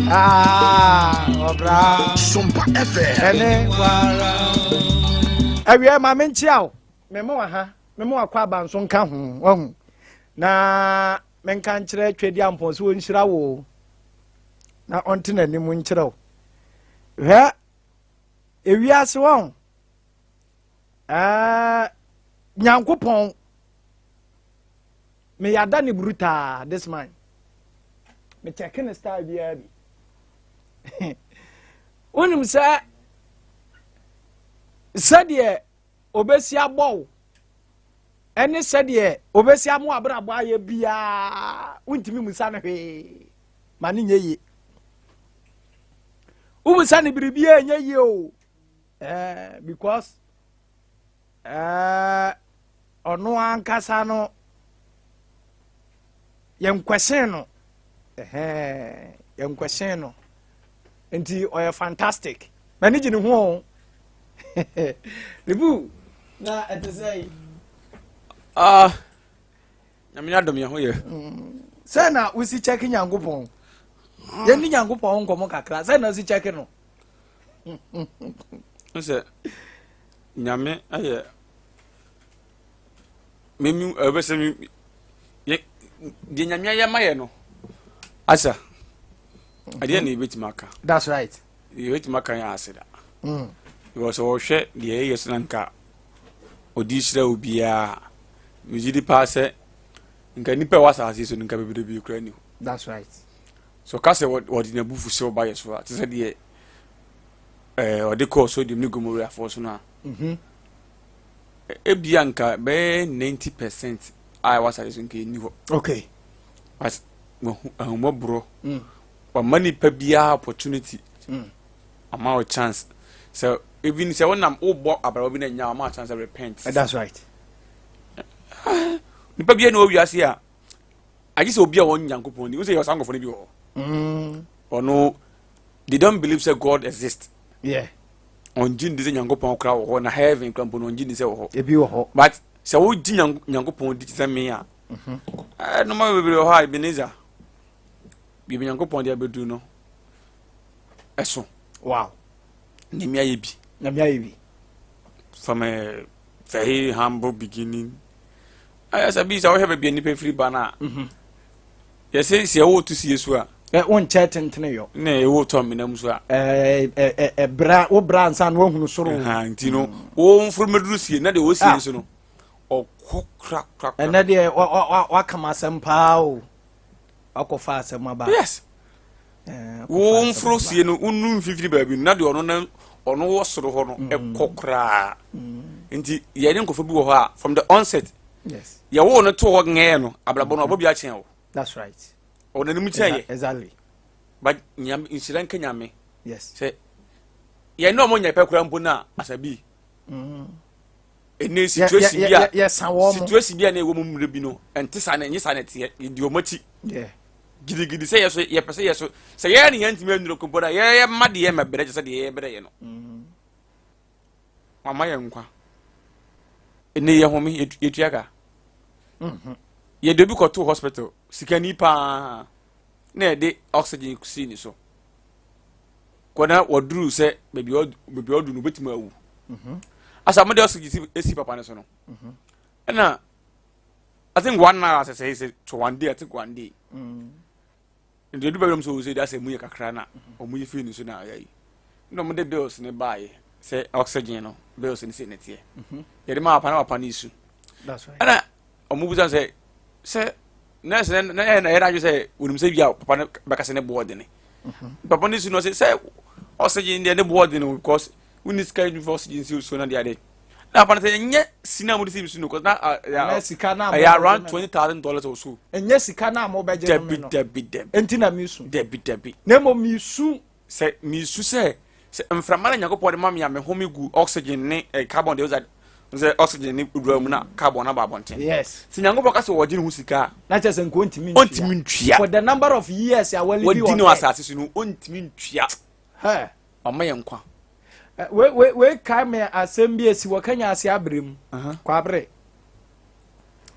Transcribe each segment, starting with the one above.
Ah, ɔbra. Sompa FM. Ɛne wara. Awia ma menkyia wo. Mema wɔ ha. Mema wakɔ abanso nka ho. Wahu. Na menka nkyerɛ Twɛdi Ampɔn sɛ wɔnhyira wo. Na ɔnte n'anim nkyerɛ wo. Hwɛ, ewiase wɔn. Ɛɛ, Nyankopɔn meyada ne brutaa this man. Mekyɛke ne style biara bi. Wonim sɛ sɛdeɛ obɛsi abɔ wo ɛne sɛdeɛ obɛsi amo abrabɔ ayɛ biara, wontumi musa no hwee ma ne nyɛ yie. Womusa no biribiaa ɛnyɛ yie o, because ɔno ankasa no yɛnkwɛsen no, yɛnkwɛsen no, nti ɔyɛ fantastic. M'ani gye ne ho o. Lebu na ɛte sɛ yi. Ah, Nyame adom, yɛn ho yɛ. Sɛ na wosi kyɛke Nyankopɔn, yɛne Nyankopɔn ho nkɔmmɔ kakra, sɛ na wosi kyɛke no. Sɛ Nyame ayɛ memi ɛbɛsɛ mi yɛ deɛ Nyame ayɛ ma yɛ no asa adeɛ na yɛbɛtumi aka. That's right. Yɛbɛtumi aka yɛn ase da because ɔhwɛ deɛ ɛyɛ so na nka ɔdi hyerɛ obiara, megye di paa sɛ nka nipa a ɛwɔ asase so no nka bebrebe kura ni hɔ. That's right. So ɔka sɛ wɔde n'abufu sɛ ɔba yɛ so a, te sɛ deɛ ɔde kɔɔ Sodom ne Gomoriafoɔ so no a, ebia nka bɛyɛ 90% a ɛwɔ asase so nka ɛni hɔ. But wahu ahummɔborɔ, wama nipa biara opportunity, ama wo chance sɛ even sɛ wonam wobɔ abrabɔ bi na nya, wama wo chance sɛ repent. That's right. Nipa biara na wɔ wiase a, agye sɛ obi a wɔn Nyankopɔn ni, wosɛ yɛ ɔsan nkɔfo no bi wɔ hɔ, ɔno they don't believe say God exist. Ɔngye ndi sɛ Nyankopɔn kora wɔ hɔ, na heaven kora mpo no ɔngye ndi sɛ wɔ hɔ. Ebi wɔ hɔ. But sɛ wogye Nyankopɔn di te sɛ me a, nneɛma bebree wɔ hɔ a, Ebenezer, biribi Nyankopɔn de abɛduru no ɛso. Nyame ayɛ bi. Nyame ayɛ bi. From a very humble beginning, ayɛ sɛ bi sɛ wohwɛ baabi a nnipa firi ba no a, yɛsɛ sɛ ɛwɔ to sie so a, Ɛ wonkyɛ tentene yɔ. Na ɛwɔ tɔ amena mu so a, Ɛ ɛ ɛ ɛbra wo bra ansa na woahunu soro. Ɛha, nti no wo mforo mɛduru sie na deɛ wɔsie no so no ɔkɔ korakora. Ɛnɛ deɛ waka m asɛm paa o, wakɔfa asɛm aba. Yes. Ɛɛ, wo wakɔfa asɛm mforo aba. sie no, wonu mfimfini baabi no na deɛ ɔno na ɔno wɔ soro hɔ no ɛkɔ koraa. Nti yɛne nkɔfo bi wɔ hɔ a, from the onset, yɛwoo no to hɔ ngɛɛ no, abrabɔ no ɔbɔ bi akyɛn o. That's right. Ɔwɔ n'anim kyɛn yɛ. But Nyame nhyira nka Nyame sɛ yɛne ɔmo nyɛ pɛ koraa mpo no a, asabi ɛnɛ situation bi a yɛsa wɔn mo. Situation bi a na ɛwɔ mu mmerɛ bi no, ɛnte saa na ɛnyɛ saa na ɛteɛ. Yɛdi ɔmo akyi gidigidi sɛ yɛ so yɛpɛ sɛ yɛ so sɛ yɛyɛ ne yɛntumi anuro kompo no a, yɛyɛ ma deɛ ma brɛ kyɛ sɛ deɛ yɛbrɛ yɛ no, wama yɛ nkwa. Ɛnɛ yɛ home, yɛtua ka. Yɛde obi kɔtoo hospital, sikani paa, na yɛde oxygen sii ne so kɔ na wɔduru sɛ baabi a ɔdu no obɛtumi awu. Asa mode oxygen si papa no so no, ɛna I think one hour sɛ to one day, I think one day, nti edu baabi sɛ ɔsɛ asɛ mu yɛ kakra na ɔmo yi fii ne so na ayɛ yi, na ɔmo de bills ne baayɛ sɛ oxygen no bills ne sɛ ne teɛ, yɛde ma papa na papa no isu. That's right. Ɛna ɔmo busa sɛ nurse na na ɛyɛ na ɛyɛ n'adwe sɛ onim sɛ bia papa no bɛka sɛ ne boɔ dene. Papa no su no, ɔsɛ sɛ oxygen deɛ ne boɔ dene o, because wonni sika yi for oxygen si so na deɛ ade na papa no sɛ ɛnyɛ si na mo de si mi su no, because na Ɛnyɛ sika na ɛyɛ mo bɛgye around me no. $20,000 or so. Ɛnyɛ sika na mo bɛgye no me Dabi. no. Dabi, dabi. Enti na mi su. Dabi, dabi. Na mmom mi su. Sɛ misu sɛ mframa na Nyankopɔn de ma me a mehome gu oxygen ne carbon dioxide, sɛ oxygen ne wura mu na carbon aba abɔnten. Sɛ Nyankopɔn ka sɛ wɔgye ne ho sika a, Na kyerɛ sɛ nko ntumi ntua. Ɔntumi ntua. For the number of years a wɔlive wadi on no earth. asase so no, ɔntumi ntua. Hɛ. Ɔma yɛ nkwa. Wei kae me asɛm bi esi wɔ Kenya ase abere mu. Kwabere.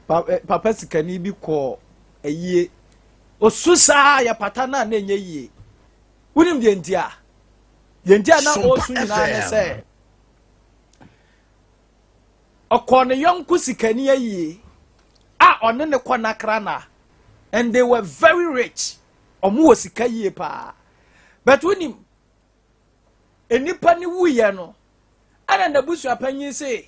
Papa sikani bi kɔɔ ayie. Osu saa yɛ pata no a na ɛnyɛ yie. Wonim deɛ nti a? Deɛ nti a na ɔresu nyinaa ne sɛ ɔkɔɔ ne yɔnko sikani ayie a ɔne ne kɔ nakra na and they were very rich. Ɔmo wɔ sika yie paa. But wonim nnipa ne wuyɛ no ɛna n'abusuapanyin se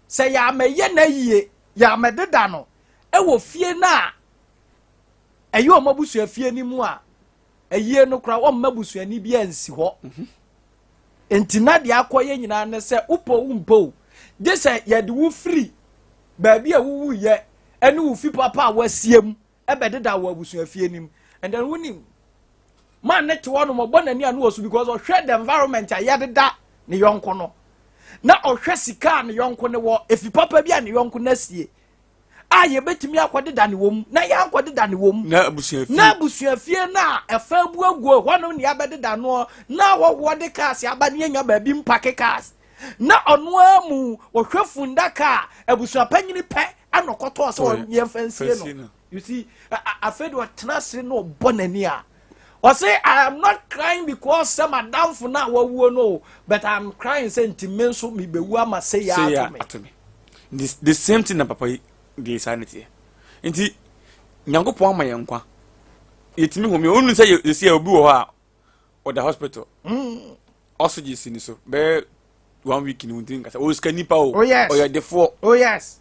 sɛ yɛamɛyɛ n'ayie yɛamɛdeda no ɛwɔ fie no a ɛyɛ ɔmo abusua fie no mu a ayie no koraa wɔmma busuani bi ansi hɔ mhm. nti na deɛ akɔyɛ nyinaa ne sɛ wopɔ wo mpɔ o gye sɛ yɛde wo firi baabi a wowuyɛ ɛne wo fi papa a wasie mu ɛbɛdeda wɔ abusua fie no mu. And then wonim man ne te hɔ nom ɔbɔ n'ani ano wɔ so because ɔhwɛ the environment a yɛdeda ne yɔnko no na ɔhwɛ sika a ne yɔnko ne wɔ efi papa bi a ne yɔnko no asie a yɛbɛtumi akɔdeda ne wɔ mu na yɛankɔdeda ne wɔ mu na abusuafie na abusuafie no a ɛfa abu aguo hɔ nom ne yɛabɛdeda noɔ na ahɔhoɔ de cars aba ne yɛnya baabi mpake cars na ɔno ara mu ɔhwɛ fundaka a abusuapanyini pɛ ana ɔkɔtɔɔ sɛ yɛmfa nsie no. You see, afei de ɔtena ase na ɔbɔ n'ani a ɔse I am not crying because sɛ madamfo no a wawuo no, but I am crying sɛ nti me nso mebɛwu ama sɛ yɛ ato me. The same thing na papa yi deɛ saa ne teɛ. Nti Nyankopɔn ama yɛn nkwa, yɛtumi home. Ɔnu sɛ yɛsi a obi wɔ hɔ a ɔda hospital, oxygen si ne so bɛyɛ one week ni wɔntumi nkasa. Ɔyɛ sika nipa o. Oh yes. Ɔyɛ defoɔ. Oh yes.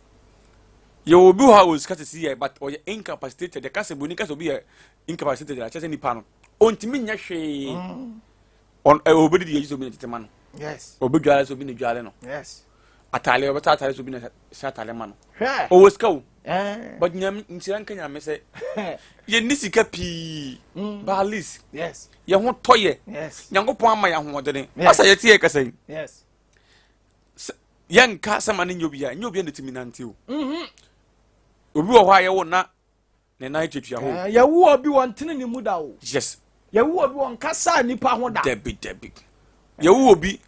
Yɛ obi wɔ hɔ a ɔwɔ sika sisi yɛ, but ɔyɛ incapacitated. Yɛ kasa buroni kasa obi yɛ incapacitated akyɛ sɛ nipa no ɔntumi nyɛ hwee. Ɔn ɛ obi didi yɛ sɛ obi na tete ma no. Obi dwale sɛ obi na dwale no. Ataale ɔbɛtɔ ataale sɛ obi na hyɛ ataale ma no. Ɔwɔ sika o. But nyame nhyira nka Nyame sɛ yɛnni sika pii. But at least yɛn ho tɔ yɛ. Nyankopɔn ama yɛ ahoɔdene. Asa yɛte yɛ kasa yi. Yɛnka sɛ ma no nyɛ obi a nyɛ obi a na tumi nante o. Obi wɔ hɔ a yɛwo na ne nan tuatua hɔ. Yɛwo obi wɔ ntene ne mu da o. Yɛwo obi wɔ nkasa nipa ho da. Dabi dabi. Yɛwo obi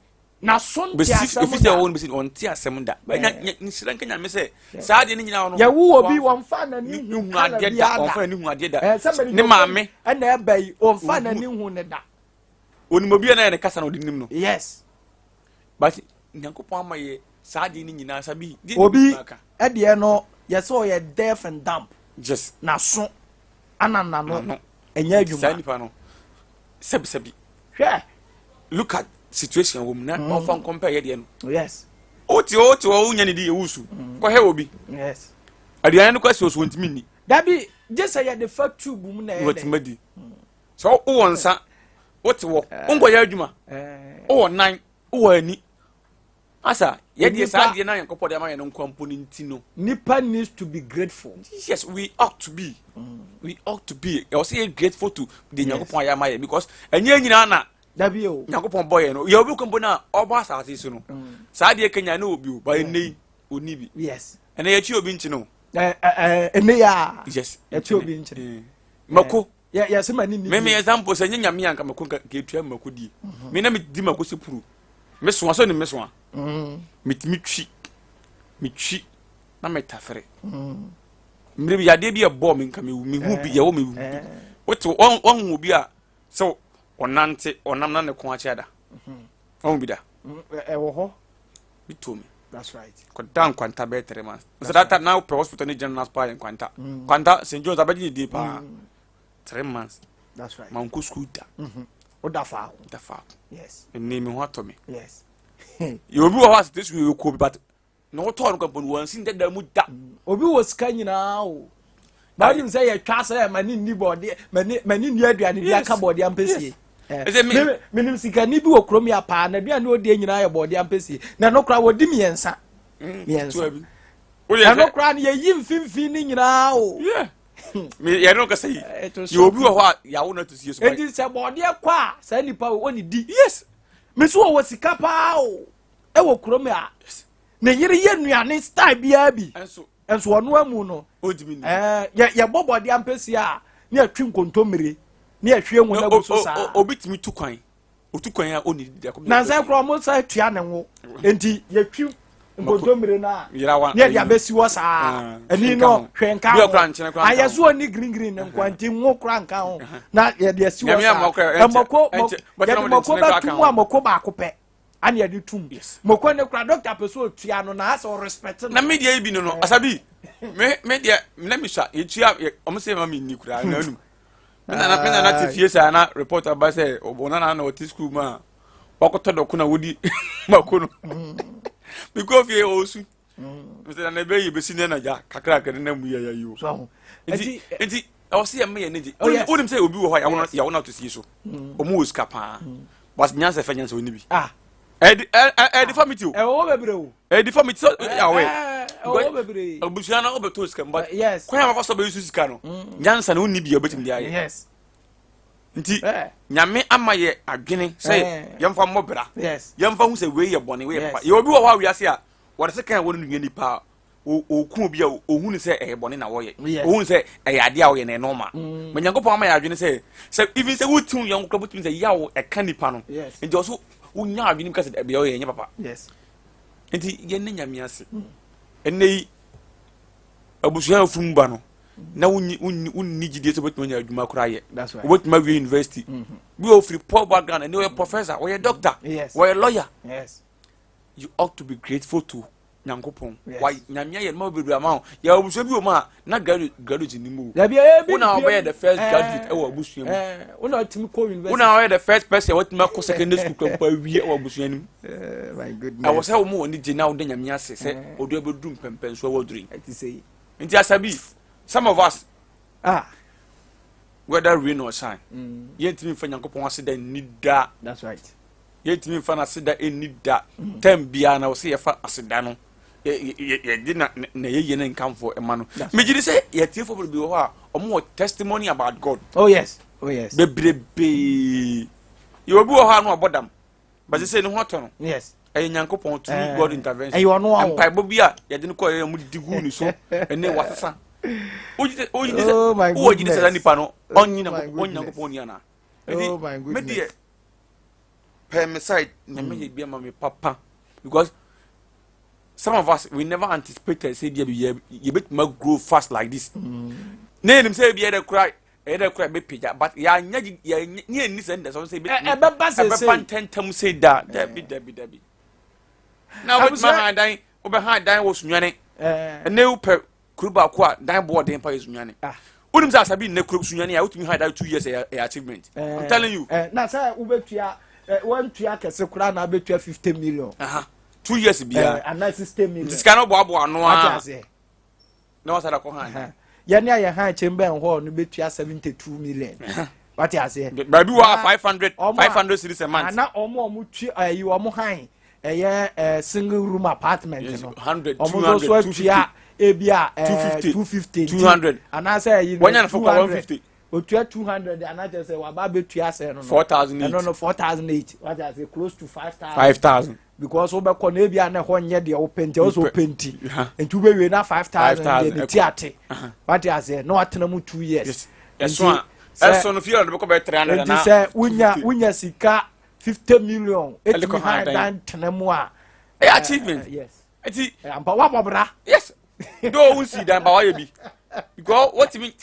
na so nte asɛm da. Efisɛ wɔn bɛsi ɔnte asɛm da. Bɛnya nhyira nka Nyame sɛ saa adeɛ no nyinaa no. Yɛwo obi wɔnfa n'ani hu kala biara da. Wɔnfa n'ani hu adeɛ da. Ne maame. Ɛna ɛbɛ yi wɔnfa n'ani hu ne da. Onim obi a na yɛ ne kasa na ɔde nim no. Yes. But Nyankopɔn ama yɛ saa adeɛ no nyinaa sabi. Obi ɛdeɛ no yɛsɛ ɔyɛ deaf and dumb. Yes. N'aso ana n'ano ɛnyɛ adwuma. Saa nipa no sɛbi sɛbi. Hwɛ. Look at situation wɔ mu na ɔfa nkɔmpɛ yɛ deɛ no. Yes. O ti o ti o nya ne di ewu su. Kɔhɛ obi. Yes. Aduane no kɔ si osu ntumi nni. Dabi gye sɛ yɛde fa tube mu na ɛyɛ dɛ. Wɔtumi di. Sɛ wowɔ nsa wote wɔ wonkɔyɛ adwuma wowɔ nan wowɔ ani asa yɛdeɛ saa deɛ na Nyankopɔn de ama yɛn no nkwa mpo no nti no. Nipa needs to be grateful. Yes, we ought to be. We ought to be. Ɛwɔ sɛ yɛ grateful to the Nyankopɔn ayɛ ama yɛ because ɛnyɛ nyinaa na Dabi o. Nyankopɔn bɔ yɛn no. Yɛ obi kɔ mpo na ɔbɔ asase so no. Saa deɛ kenya ne obi o, ba ɛnɛ yi onni bi. Yes. Ɛnɛ yɛkyi obi nkyi no. Ɛnɛ yɛ a. Yes. Yɛkyi obi nkyene. Mako. Yɛ yɛsɛ ma ni ni. Me example sɛ nyɛ Nyame anka mako nka etua mako die. Me na me di mako sɛ puru. Me soa sɛ ni me soa. Me tumi twi. Me twi na me tafere. Mmere bi yadeɛ bi ɛbɔ me nka me wu me hu bi yɛwɔ me wu. Wote wɔn wɔn hu bi a sɛ ɔnante ɔnam na ne ko akyɛ da. Wɔn bi da. Ɛwɔ hɔ. Bi to me. That's right. Kɔda nkwanta bɛyɛ 3 months. Sɛ that time na wopɛ hospital ne general spa yɛ nkwanta. Nkwanta St John's abɛgye ne din paa. 3 months. That's right. Ma nkɔ school da. Woda faako. Da faako. Yes. Ɛnne me ho atɔ me. Yes. Yɛ obi wɔ hɔ a situation yɛ kɔ bi but na wɔtɔɔ no kɔmpɔ no wɔn si dada mu da. Obi wɔ sika nyinaa o. Baabi sɛ yɛtwa sɛ mani nni bɔɔdeɛ mani mani nni aduane bi aka bɔɔdeɛ ampesie. Ɛsɛ me menim sikani bi wɔ kurom ya paa na aduane ɔdie nyinaa yɛ bɔɔdeɛ ampesie na ɛno koraa wɔdi mmiɛnsa mmiɛnsa ɛno koraa no yɛyi mfimfini no nyinaa o. Yɛne no kasa yi yɛ obi wɔ hɔ a yɛawo no ato sie so. Enti sɛ bɔɔdeɛ kɔ a saa nipa o ɔne di. Yes. Me so wɔwɔ sika paa o ɛwɔ kurom a ne yere yɛ nnuane style biara bi. Ɛnso Nso ɔno amu no ɛɛ yɛbɔ bɔde ampesi a ne yɛtwe nkontommire ne yɛhwie ngo no agu so saa. Obi tumi tu kwan otu kwan a ɔnni di akɔm. Nansa kura ɔmo nsa tua ne ngo nti yɛtwi Nkontommire no a ne yɛde abɛsi hɔ saa ani no hwɛ nka ho ayɛ so ɔni green green no nkoa nti ngo kora nka ho na yɛde asi hɔ saa. Ɛmɔko yɛde mɔko bɛto mu a, mɔko baako pɛ ana yɛde tum mɔko ne kora dɔkta pɛ so otua no na asɛ ɔrespɛte no. Na me deɛ bi no asabi me deɛ na me sua yɛtua ɔmo sɛ ma me nni koraa na anum me nana te fie saa na report aba sɛ ɔnana na ɔte school mu a wakɔtɔ dɔko na wodi mako no. Mekɔ fie ɔsu mesɛ nana ɛbɛyɛ bɛsi ne anagya kakrakra ne nam yɛ yɛ yi o. Nti ɛwɔ sɛ yɛma yɛn gye. Wonim sɛ obi wɔ hɔ a yɛwo no ato sie so, ɔmo wɔ sika paa, but nyansa fɛ nyansa ɔni bi. Ɛyɛ deformity o. Ɛwɔ bebree o. Ɛyɛ deformity sɛ awɛ abusua no wobɛtɔ sika mu, but kwan a wɔfa so bɛyi so sika no, nyansa no wonni bi a wobɛtumi de ayɛ. Nti Nyame ama yɛ adwene sɛ yɛmfa mmɔ bra, yɛmfa hu sɛ wei yɛ bɔne, wei yɛ papa. Yɛ obi wɔ hɔ a wiase a wɔde sɛ kan wɔ no nua nipa a ɔku obi a ɔhu no sɛ ɛyɛ bɔne na wɔyɛ, ɔhu no sɛ ɛyɛ adeɛ a wɔyɛ na ɛnɔɔma ma. Nyankopɔn ama yɛ adwene sɛ even sɛ wotiw yɔnko kora bɛtumi sɛ yaw ɛka nipa no. Nti ɔso wonya adwene mu ka sɛ ɛbɛyɛ ɔyɛ ɛnyɛ papa. Nti yɛne Nyame ase. Ɛnnɛ yi abusua a ofiri mu ba no na wonni wonni wonni gyidie sɛ wobɛtumi anya adwuma koraa yɛ, wobɛtumi awie university bi wɔ ofiri poor background, ɛnɛ ɔyɛ professor, ɔyɛ doctor, wɔyɛ lawyer. You ought to be grateful to Nyankopɔn. Wa Nyame ayɛ nneɛma bebree ama wo. Yɛ abusua bi wɔ mu a na graduate ni mu wo na ɔbɛyɛ the first graduate ɛwɔ abusua mu. Wo na ɔtumi kɔ university. Wo na ɔyɛ the first person a watumi akɔ secondary school kura mpo awie ɛwɔ abusua no mu. Ɛwɔ sɛ wɔn wɔn ani gye na wɔde Nyame ase sɛ ɔde abɛduru mpɛmpɛnso ɛwɔ duru yi. Nti asabi, some of us, whether rain or shine, yɛntumi nfa Nyankopɔn ase da nni da. That's right. Yɛntumi nfa n'aseda nni da. Term biara na wɔsɛ yɛfa aseda no yɛde na yɛyɛ ne nkamfo ɛma no. Megye di sɛ yɛtiefo bebree wɔ hɔ a ɔmo wɔ testimony about God. Oh yes, oh yes. Bebrebee. Yɛ obi wɔ hɔ a no ɔbɔ dam bɛsɛ sɛ ne ho atɔ no. Ɛyɛ Nyankopɔn through God intervention. Ɛyɛ ɔno awo. Mpaebɔ bi a yɛde no kɔ yɛ ɔmo di gu ne so ɛnɛ wasesa. Wogye di sɛ wowɔ gye di sɛ saa nipa no ɔnye Nyankopɔn ni anaa? Oh my goodness. Me deɛ pɛ me side, Nyame yɛ bi ama me papa, because some of us, we never anticipated say bi yɛ yɛbɛtumi grow fast like this. Ne yɛnim sɛ ebi yɛ dɛ kora ɛyɛ dɛ kora ɛbɛpagya, but yɛanya yɛanya ne yɛnni sɛ ndɛ sɛ sɛ ɛbɛba sese ɛbɛba ntɛntɛm sɛ da. Dabi, dabi, dabi. Na wobɛtumi ahan dan, wobɛhan dan wɔ Sunyane. Ɛnɛ wopɛ kuro baako a dan boɔ den pa yɛ Sunyane. Wonim sɛ asabi nnɛ kuro Sunyane a wotumi han dan 2 years ɛyɛ achievement, I'm telling you. Na sɛ wobɛtua wantua kɛse koraa na wobɛtua 50 million. 2 years biara. Anaa 60 million. Nti sika no boaboa ano a na wasa da kɔ han. Yɛne a yɛ han chamber and hall no bɛtua 72 million, wate aseɛ? Baabi wɔ a 500 500 cedis a month. Na ɔmo a ɔmo twi ɛyi ɔmo han ɛyɛ single room apartment no, 100, ɔmo nso so atua ebi a 250, 200, anaasɛ ɛyi no 200. Otua 200 anakyɛ sɛ waba abɛtua sɛ no. 4,008. Ɛno no 4,008, wate ase? Close to 5,000. 5,000. Because wobɛkɔ na ebi a na ɛhɔ nyɛ deɛ wopɛ nti ɛwɔ sɛ wopɛ nti wobɛwie na 5,000 deɛ ne ti ate, wate aseɛ? Na watena mu 2 years. Ɛso a ɛso no fie ɔde bɛkɔ bɛyɛ 300. Nti sɛ wonya sika 50 million etumi han dan tena mu a, ɛyɛ achievement. Yes. Nti ampa wabɔ bra. Yes, dɔw wo si dan ba wayɛ bi because wotumi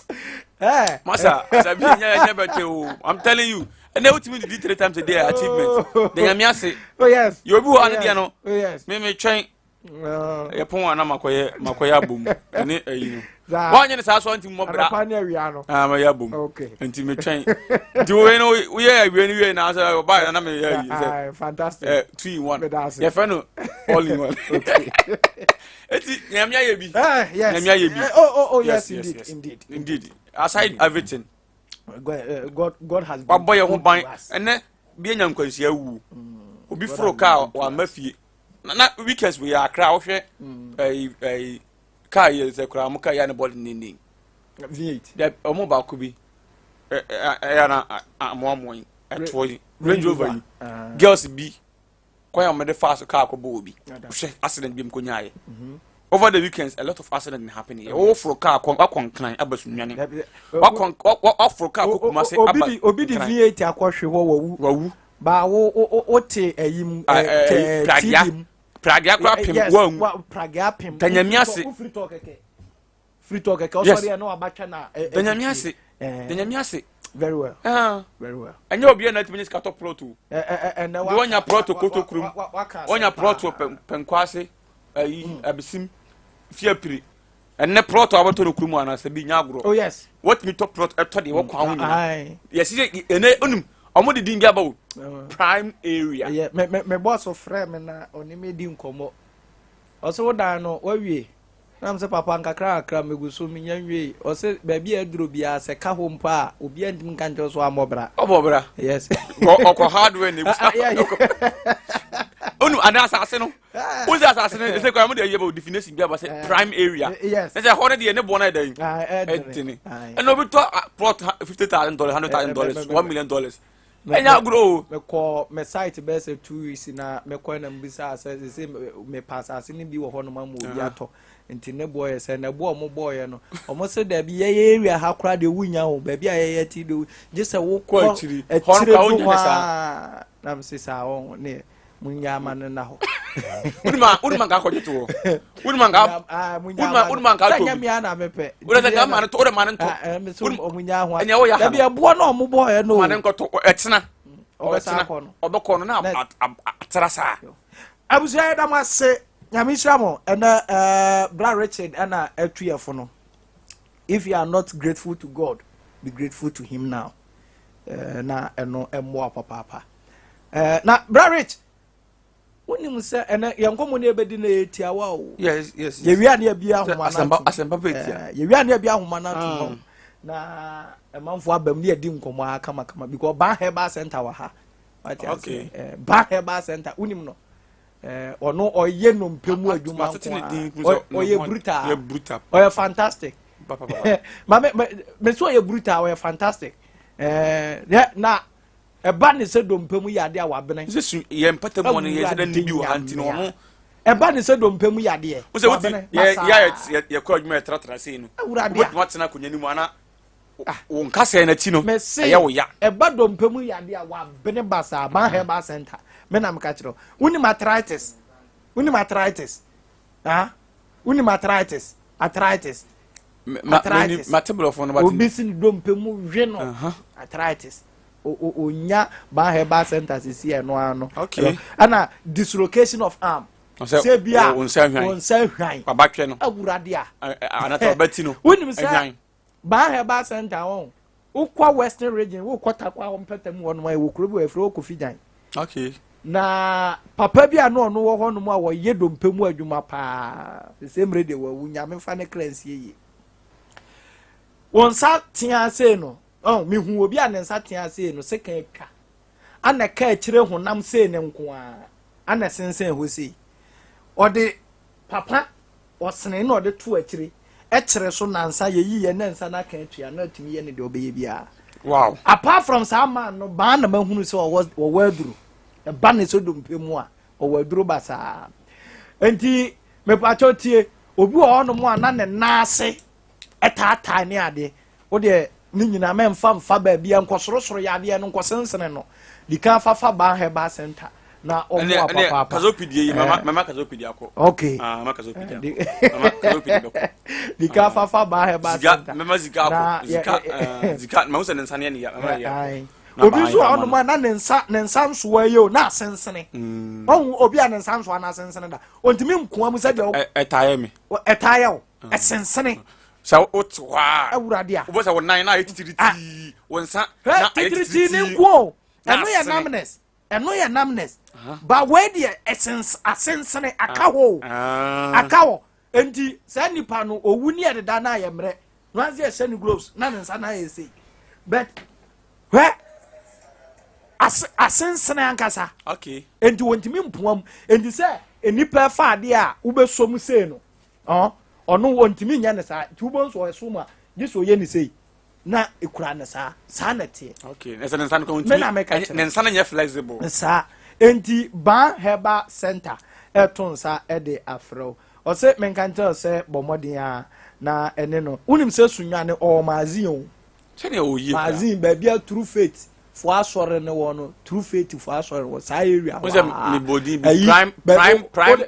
masa asabi nyɛ bɛtɛ o, I'm telling you. Ɛnɛ wotumi didi three times a day, achievement de Nyame ase. Oh yes. Yɛ obi wɔ ha ne deɛ no. Oh yes. Me twɛn yɛ pɔn a na makɔyɛ abom ɛne ɛyi no wɔnyɛ ne saa so nti mmɔ bra. Anɔpa ne awia no. Ah, mayɛ abom. Nti metwɛn nti woyɛ no woyɛ awie no wie na sɛ ɔbaa yɛ na meyɛ ayi sɛ Fantastic. Two in one, yɛfrɛ no all in one. Eti Nyame ayɛ bi. Nyame ayɛ bi. Oh, yes, indeed, indeed. Indeed, aside everything, God has been wabɔ yɛn ho ban. Ɛnɛ bi anya nkwanhyia wu, obi foro kaa wama fie na weekends wɔ yɛ Akra wohwɛ ɛyi ɛyi kaa yɛ sɛ koraa mo kaa yɛ ne bɔɔl nene. V8. Dɛ ɔmo baako bi ɛ ɛ ɛyɛ na amoamoa yi ɛtoɔ yi, Range Rover yi, girls bi kwan a wɔde fa so kaa kɔ bɔ obi. Hwɛ accident bi mu kɔ nyaayɛ. Over the weekends, a lot of accident been happening. Wɔwɔ foro kaa kɔ wakɔ Nkran aba Sunyani, wakɔ waforo kaa kɔ Kumase aba. Obi di V8 akɔhwe hɔ, wawu. Wawu. Ba wo te ɛyi mu, tv mu. Pragea koraa pem Yes, wanwu. Pragea pem. Da Nyame ase. Wofiri tɔ kɛkɛ. Firi tɔ kɛkɛ. Yes. Ɔsɔre yɛ na wabatwa na. Da Nyame ase. Eh, Da Nyame ase. Very well. Ah. Very well. Ɛnyɛ obiara na atumi nye sika tɔ plot o. Ɛnɛ Nti wanya plot koto kurom. Waka asɛm Wanya plot paa. wɔ Pɛnkɔ ase. Ayi abisim fie apiri. Ɛnɛ plot a wɔbɛtɔ no kurom anaasɛ bi nya agorɔ. Oh yes. Wɔtumi tɔ plot ɛtɔ deɛ wɔkɔ ho nyinaa. Aye. Yɛsi sɛ ɛnɛ onim ɔmo de din bi aba o. Prime area. Ɛyɛ me me me boss frɛ me na ɔne me di nkɔmmɔ. Ɔsɛ wo dan no wawie. Na m sɛ papa nkakra nkakra megu so menya nwie. Ɔsɛ baabi a aduro biara sɛ ka hɔ mpo a obiara ntumi nka nkyerɛ so ammɔ bra. Ɔbɔ bra. Yes. Ɔkɔ hardware na Ah, ah, yeah, yeah. Onu ana asase no. Wo sɛ asase no ɛsɛ kwan mo de yɛ bɛ definition bi aba sɛ prime area. Yes. Ɛsɛ hɔ no deɛ ne boɔ no yɛ dɛn? Ah, ɛdene. Ɛdene. Aye. Ɛna obi tɔ plot $50,000, $100,000, $1 million. Ɛnyɛ agorɔ o. Mekɔ me site bɛyɛ sɛ 2 weeks na mekɔ na mbisa sɛ sɛ mepa asase no bi wɔ hɔ nom ama obi atɔ, nti ne boɔ yɛ sɛ na ɛboɔ ɔmo bɔɔyɛ no, ɔmo sɛ daabi, yɛyɛ area ha koraa deɛ wonya o, baabi a yɛyɛ ti de gye sɛ Kɔ wokɔ akyiri. Hɔ no akyire koraa wonya do ne saa. a na mese saa ɔho ne munya ama no na hɔ. Wonima nka akɔgye to hɔ. Wonima nka Ah, munya wonima ama no. wonima nka Sɛ atɔ nyɛ bi. mea na mepɛ. Wode sɛ nka ma no to, wode ma no ntɔ. Ah, mese ɔmo nya ho. Ɛnyɛ woyɛ ha dabi no. ɛboɔ na ɔmo bɔɔyɛ no Ma ne nkɔtɔ ɛkyena. Ɔbɛsa Ɔkyena. akɔ no. Ɔbɛkɔ no na atara saa. Abusua, yɛda mo ase, Nyame nhyira mo. Ɛnɛ bra Richard ɛna atu yɛfo no. If you are not grateful to God, be grateful to him now. Na ɛno ɛmmoa papaapa. Na bra Rich, wonim sɛ ɛnɛ yɛn nkɔmmɔ no yɛbɛdi no yɛ tiawa o. Yes. Yɛwia ne yɛbi ahoma no Asɛmpa atom. asɛmpa pɛ tia. Yɛwia ne yɛbi ahoma no atom hɔ na ɛmanfoɔ aba mu ne yɛdi nkɔmmɔ a kamakama because Ban Herbal Center wɔ ha. Wate ase? Ban Herbal Center, wonim no? Ɔno ɔyɛ nnompe mu adwuma Matete nko ne a din sɛ ɔyɛ brutal. Yɛ brutal. Ɔyɛ fantastic. Pa, pa, pa, pa. Ma me so ɔyɛ brutal, ɔyɛ fantastic. Na ɛba ne sɛ dompe mu yɛ adeɛ a wabene. Sɛ su yɛ mpata mu no yɛ sɛ dɛ ne bi wɔ ha nti no ɔno. Ɛba ne sɛ dompe mu yɛ adeɛ Wo sɛ wote wabene yɛ basaa. yɛ yɛkɔ adwuma, yɛtratra sei no. Awurade a. Wobɛtumi atena akonnwa no mu ana wo nkasɛɛ n'akyi no Mese ɛyɛ wo ya. Ɛba dompe mu yɛ adeɛ a wabene basaa. Ban Herbal Center, me na meka kyerɛ wo. Wonim arthritis? Wonim arthritis? Ah, wonim arthritis? Arthritis. Arthritis. Mate borɔfo no bate. Obi si ne dompe mu hwe no. Arthritis, onya Ban Herbal Center sisi ɛno ano. Ɛna dislocation of arm. Sɛ sɛ bi a wo nsa hwan. Wo nsa hwan. Wabatwɛ no. Awurade a. Anata ɔbɛti no. Wonim sɛ ɛhwan. Ban Herbal Center wɔn wokɔ Western Region, wokɔ Takwa hɔ mpɛtɛ mu hɔ nom a, ɛwɔ kuro bi wɔ ɛfrɛ wɔ Kofi Gyan. Na papa bi a na ɔno wɔ hɔ nom a wɔyɛ dompe mu adwuma paa, sɛ mmerɛ deɛ wawu, Nyame fa ne kra nsie yie. Wɔn nsa tea sei no ɔn mehu obi a ne nsa tea sei no sekan atwa ana ka akyire honam sei ne nko a ana sensɛn hɔ sei. Ɔde papa ɔsene na ɔde to akyire ɛkyerɛ so nansa yɛyi yɛ ne nsa no aka atua na atumi yɛ ne deɛ ɔbɛyɛ biara. Apart from saa man no baa na mahunu sɛ ɔwɔ aduro, ɛba ne sɛ dompe mu a ɔwɔ aduro basaa. Nti mepakyɛw tie, obi wɔ hɔnom a na ne nan ase ɛtaataa ne adeɛ, wodeɛ ne nyinaa mɛmfa mfa baabi a nkɔsorosoro yadeɛ no nkɔsensene no di kan fafa Ban Herbal Center na ɔmoa Ɛnɛ papaapa. Kazopidi yi mama mama kazopidi akɔ. Ah, mama kazopidi akɔ. Mama kazopidi bɛkɔ. Di kan fafa Ban Herbal Zika Center. mama zika akɔ. Na Zika zika ma wo sɛ ne nsa ne yɛ ne ya mama yɛ akɔ. Aye. Na Obi Ban nso a Herbal ɔnom a na ne nsa nsoa yi o na asensene. Ɔhu obi a ne nsa nsoa na asensene da, ontumi nkoa mu sɛdeɛ Ɛtaayɛ me. Ɛtaayɛ o, ɛsensene. Sɛ wote hɔ a Awurade a. wobɛ sɛ wo nan na ayɛ titiritii, wo nsa Hwɛ, na ayɛ titiritii ne titiritii. nko o. Na Ɛno yɛ asene. numbness, ɛno yɛ numbness, ba wei deɛ asensene aka hɔ o. Aka hɔ nti saa nipa no owu ne ɛdeda na ayɛ mmerɛ na wansi ɛhyɛ ne gloves na ne nsa na ayɛ sei, but hwɛ asensene ankasa. Nti wɔntumi mpoa mu, nti sɛ nipa fa adeɛ a wobɛsɔ mu sei no, ɔno wɔntumi nyɛ ne saa, nti wobɔ nso ɔso mu a gye sɛ ɔyɛ ne sei na ekura ne saa saa na teɛ. Okay, na sɛ ne nsa no kɔ Me na meka ntumi kyerɛ. Ne nsa no nyɛ flexible. Saa nti Ban Herbal Center ɛto nsa ɛde afrɛ wo, ɔsɛ menka nkyerɛ wo sɛ bɔ mmɔden a na ɛne no. Wonim sɛ Sunyane ɔwɔ magazine o. Sɛdeɛ ɔyie kora. Magazine baabi a True Faith. foɔ asɔre no wɔ no, True Faith foɔ asɔre wɔ saa area hɔ. Wosɛ mebɔdin bi prime prime prime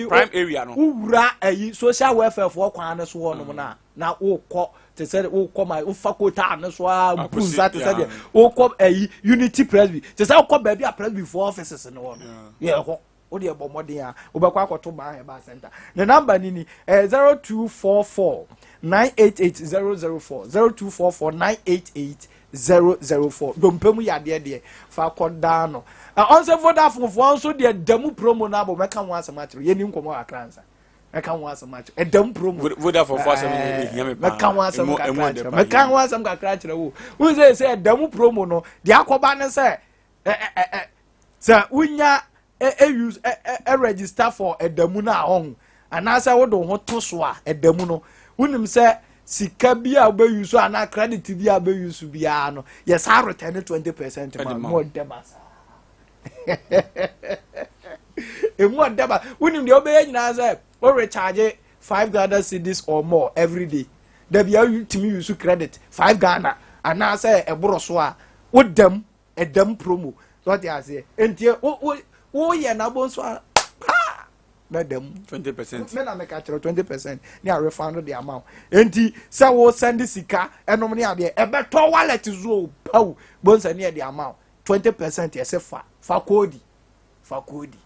prime area no. Wowura ayi social welfare foɔ kwan no so hɔ nom na na wokɔ te sɛ wokɔ ma wofa kota no so a mpu nsa te sɛ deɛ wokɔ ayi Unity Presby te sɛ wokɔ baabi a Presby foɔ offices no wɔ no yɛ hɔ. Wo deɛ bɔ mmɔden a wobɛkɔ akɔto Ban Herbal Center. Ne namba ni ni ɛyɛ 0244 988 004 0244 988 004. Dompe mu yadeɛ deɛ fa kɔ daa no. Ɔnsɛ Vodafone foɔ nso deɛ da mu promo no abɔ mɛka ho asɛm akyerɛ yɛni nkɔmmɔ kakra nsa. Mɛka ho asɛm akyerɛ ɛda mu promo. Vodafone foɔ asɛm no ɛhia me paa. Mɛka ho asɛm kakra akyerɛ mɛka ho asɛm kakra akyerɛ wo. Wo sɛ sɛ ɛda mu promo no deɛ akɔba ne sɛ ɛ ɛ ɛ sɛ wonya ɛ ɛ use ɛ ɛ ɛ register for ɛda mu no a ɔho anaasɛ wode wo ho to so a ɛda mu no wonim sɛ sika bi a wobɛyi so anaa credit bi a wobɛyi so biara no yɛsaa return 20% ma mu ɔdɛ ba saa emu ɔdɛ ba wonim deɛ wobɛyɛ nyinaa sɛ wo recharge 5 Ghana cedis or more every day dabi a wotumi use credit 5 Ghana anaasɛ ɛboro so a wodam ɛdam promo so ɔte aseɛ nti wo wo woyɛ n'abo nso a paa na dam 20% me na meka kyerɛ 20% ne a refund de ama wo nti sɛ wo send sika ɛnom ne adeɛ ɛbɛtɔ wallet so o paw bonsa ne ɛde ama wo 20% yɛsɛ fa fa koodi fa koodi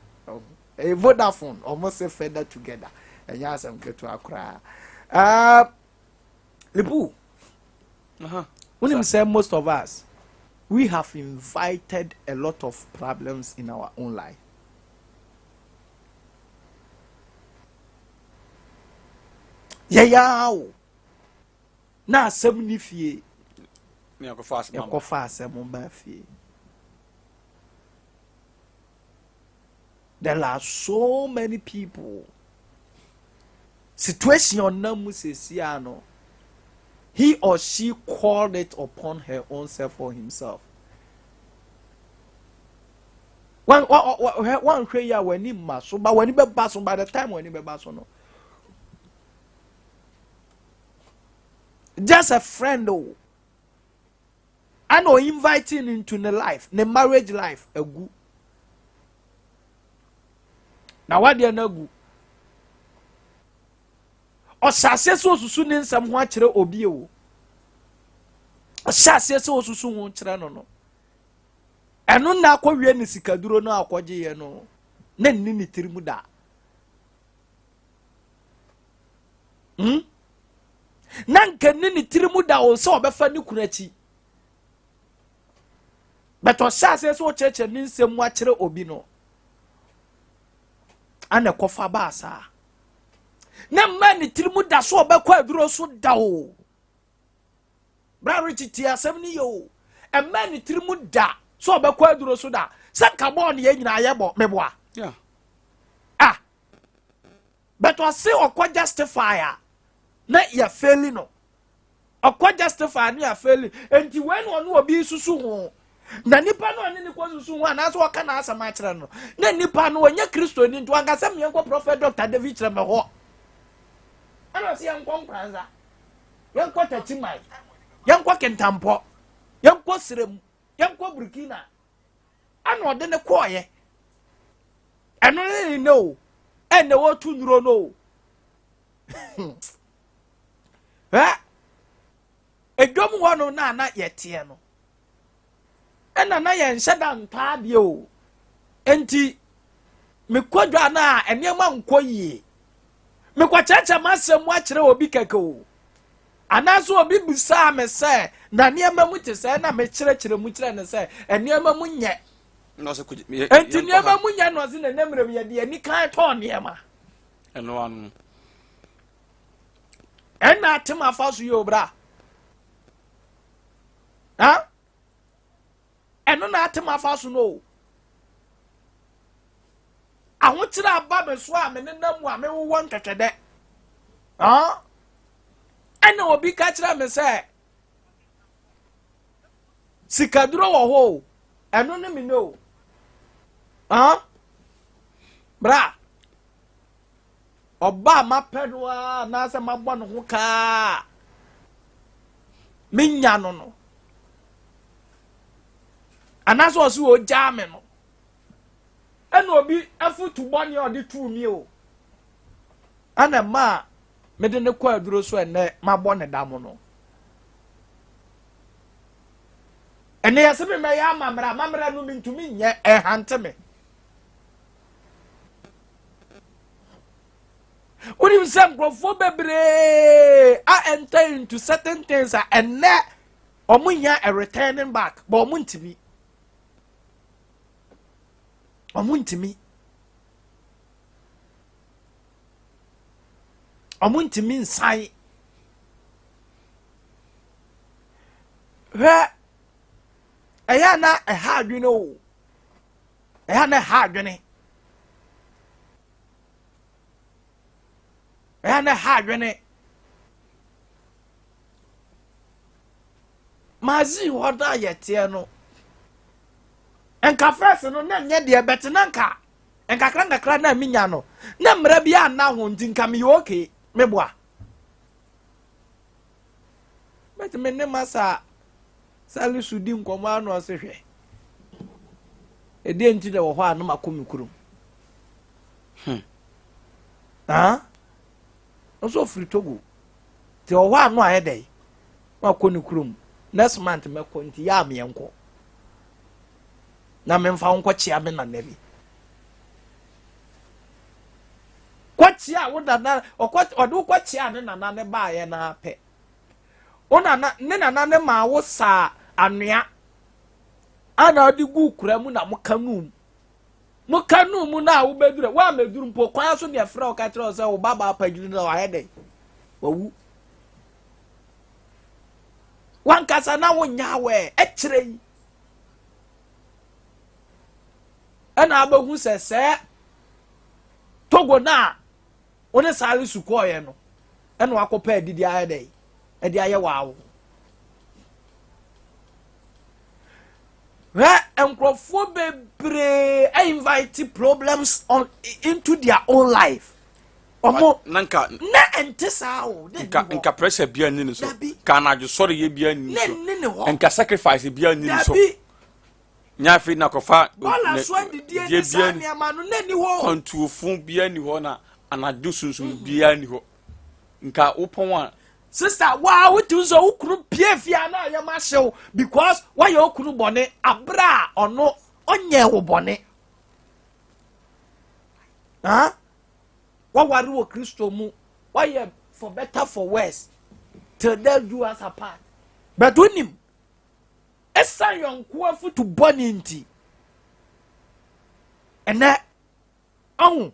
ɛyɛ Vodafone ɔmo se further together ɛnyɛ asɛm ketewa koraa ɛɛ lipu. Wonim sɛ most of us we have invited a lot of problems in our own life. Yɛyɛ o na asɛm ni fie yɛkɔfa asɛm ba fie. There are so many people situation ɔnam mu seesia no he or she called it upon her own self or himself. Wanhwɛ yi a w'ani mma so ba w'ani bɛba so by the time w'ani bɛba so no just a friend o ɛna o inviting into ne life ne marriage life agu na wadeɛ no agu ɔhyɛ aseɛ sɛ osusu ne nsɛm ho akyerɛ obi o ɔhyɛ aseɛ sɛ osusu ho kyerɛ no no ɛno na akɔwie ne sikaduro no akɔgyeeɛ no na nni ne tiri mu da hmm? Na nka nni ne tiri mu da o sɛ ɔbɛfa ne kunu akyi but ɔhyɛ aseɛ sɛ ɔkyerɛkyerɛ ne nsɛm mu akyerɛ obi no ana ɛkɔfa baa saa na mma ne tiri mu da so ɔbɛkɔ aduro so da o bra retete asɛm no yɛ o ɛmma ne tiri mu da so ɔbɛkɔ aduro so da sɛ nka bɔɔl ne yɛn nyinaa yɛbɔ meboa ah but ɔse ɔkɔ justify a na yɛfɛli no ɔkɔ justify ne yɛfɛli nti wei na ɔne obi susu ho na nipa no ɔne ne kɔ susu ho anaasɛ ɔka n'asɛm akyerɛ no na nipa no ɔnyɛ kristoni nti wankasa mmiɛnkɔ prophet Dr. David kyerɛ me hɔ ɛna ɔsɛ yɛnkɔ Nkranza yɛnkɔ Takyiman yɛnkɔ Kentampɔ yɛnkɔ Sirem yɛnkɔ Burkina ɛna ɔde ne kɔɔyɛ ɛno ne ne ne o ɛna wɔtu nnuro no o ɛ edwom hɔ no na na yɛteɛ no ɛna na yɛnhyɛ da ntɔ adeɛ o nti mekɔ dwa no a nneɛma nkɔ yie mekɔkyerɛkyerɛ m'asɛm mu akyerɛ obi kɛkɛ o anaasɛ obi bisaa me sɛ na nneɛma mu te sɛ na mekyerɛkyerɛ mu kyerɛ no sɛ nneɛma mu nyɛ nti nneɛma mu nyɛ no ɔse na nammerɛ mu yɛde ani kan tɔɔ nneɛma ɛno ano ɛna atem afa so yɛ obra ha ɛno na atem afa so no o ahokyerɛ aba me so a me nenam mu a mewowɔ ntwɛtwɛdɛ ɛna obi ka kyerɛ me sɛ sikaduro wɔ hɔ o ɛno ne me ne o bra ɔba a mapɛ no a anaasɛ mabɔ ne ho kaa menya no no. Anaasɛ ɔse ɔgyaa me no, ɛna obi afotu bɔne a ɔde tuu mi o, ɛna mma a mede ne kɔ aduro so ɛnɛ mabɔ ne dam no. Ɛnɛ yɛsɛ me mɛyɛ amammerɛ, amammerɛ no mentumi nyɛ, ɛhante me. Wonim sɛ nkurɔfoɔ bebree a enter into certain things a ɛnɛ wɔn hia a returning back, but wɔn ntumi, wɔn ntumi, wɔn ntumi nsan. Hwɛ, ɛyɛ na ɛha adwene o, ɛyɛ na ɛha adwene, ɛyɛ na ɛha adwene. Magazine hɔ no a yɛteɛ no, nka first no na nyɛ deɛ bɛte na nka nkakra nkakra na menya no na mmerɛ bi anna ho nti nka meyɛ okay, meboa. Bɛtumi ne masa Salisu di nkɔmmɔ ano ɔse hwɛ ɛdeɛ nti na wɔ hɔ a na makɔ me kurom. Ah? Nso ɔfiri Togo. Nti ɔwɔ hɔ a no ayɛ dɛn? Na wakɔ ne kurom. Next month mɛkɔ nti yɛ a meɛnkɔ. Na memfa wo nkɔkyea me nana bi. Kɔkyea wo nana, ɔkɔ ɔde wo kɔkyea ne nana ne baayɛ na apɛ. Wo nana ne nana ne maa wo saa anoa ana ɔde gu kura mu na mo ka num. Mo ka num mu na wobɛduru woammɛduru mpo kwan so deɛ frɛ wo ka kyerɛ wo sɛ wo ba baa pagyiri no wayɛ dɛn? Wawu. Wankasa na wonyɛ awɛ ɛkyerɛ yi. Ɛna abɛhu sɛ sɛ Togo no a wo ne Salisu kɔɔeɛ no ɛna wakɔpɛ adidi ayɛ dɛn ɛde ayɛ wɔ awo. Hwɛ, nkurɔfoɔ bebree invite problems on into their own life. Ɔmo na nka na ɛnte saa o. Na nka ɛnni hɔ. Nka pressure bia nni ne so. Dabi. Nka anadwo sɔre yɛ bia nni Na ne so. ɛnni ne hɔ. Nka sacrifice bia nni ne so. Dabi. Nya afei na kɔfa Bɔɔla so adidie ne saa nneɛma no na ɛnni hɔ. Kwantuofo bia nni hɔ na anadwo sunsun bia nni hɔ. Nka wopɔn a Sister, waa wotumi sɛ wo kunu pie fie a na ayɛ ma hyew because woayɛ wo kunu bɔne abere a ɔno ɔnyɛ wo bɔne. Ha? Waware wɔ Kristo mu, wayɛ for better for worse till death do us apart. But wonim, ɛsan yɔnko afutu bɔne nti, ɛnɛ ɔho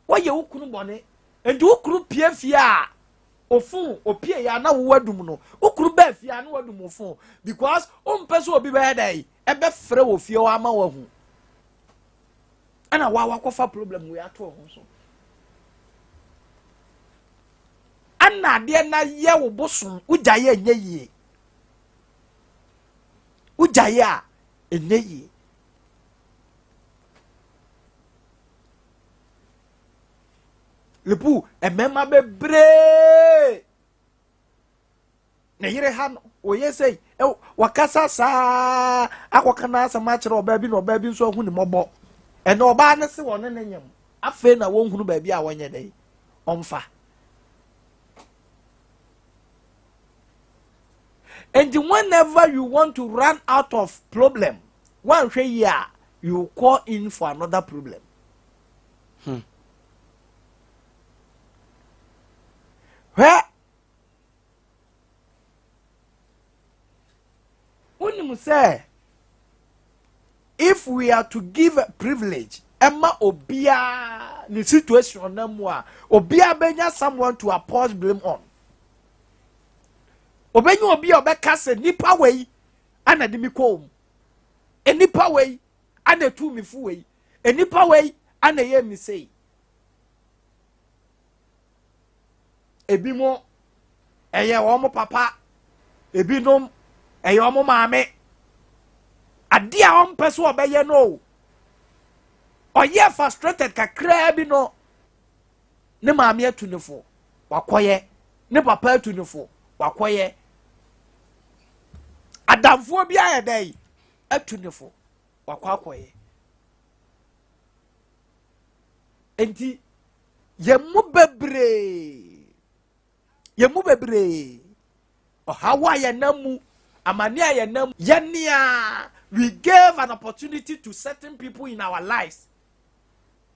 wɔyɛ wo kunu bɔne nti wo kunu pie fie a ofon opie ya na wo adum no, wo kunu bɛɛ fie a na wadum ofon because wompɛ sɛ obi bɛyɛ dɛ ɛbɛfrɛ wɔ fie hɔ ama wahu ɛna wa wakɔfa problem wei ato ho so ɛna adeɛ na yɛ wo bosom wogya yɛ ɛnyɛ yie, wogya yɛ a ɛnyɛ yie. Lepu mmarima bebree ne yere ha no wɔyɛ sɛ wakasa saa akɔka n'asɛm akyerɛ ɔbaa bi na ɔbaa bi nso ahu ne mmɔbɔ ɛna ɔbaa no se wɔne ne nyam afei na wɔnhunu baabi a wɔnyɛ dɛ ɔmfa. And whenever you want to run out of problem, wanhwɛ yie a, you call in for another problem. Hwɛ, wonim sɛ if we are to give privilege ɛma obiara ne situation na mu a, obiara bɛnya someone to apportion blame on. Obɛnya obi a ɔbɛka sɛ nipa wei ana de mi kɔɔ mu, nipa wei ana etu mi fu wei, nipa wei ana ɛyɛ mi sei. Ebi mo ɛyɛ wɔn papa, ebinom ɛyɛ wɔn maame. Adeɛ a wɔn pɛ so ɔbɛyɛ no, ɔyɛ frustrated kakraa bi no, ne maame atu ne fo wakɔyɛ, ne papa atu ne fo wakɔyɛ, adamfoɔ bi ayɛ dɛ atu ne fo. Wakɔ akɔyɛ. Enti yɛn mu bebree, yɛn mu bebree, ɔhaw a yɛnam mu, amane a yɛnam mu, yɛnea we gave an opportunity to certain people in our lives.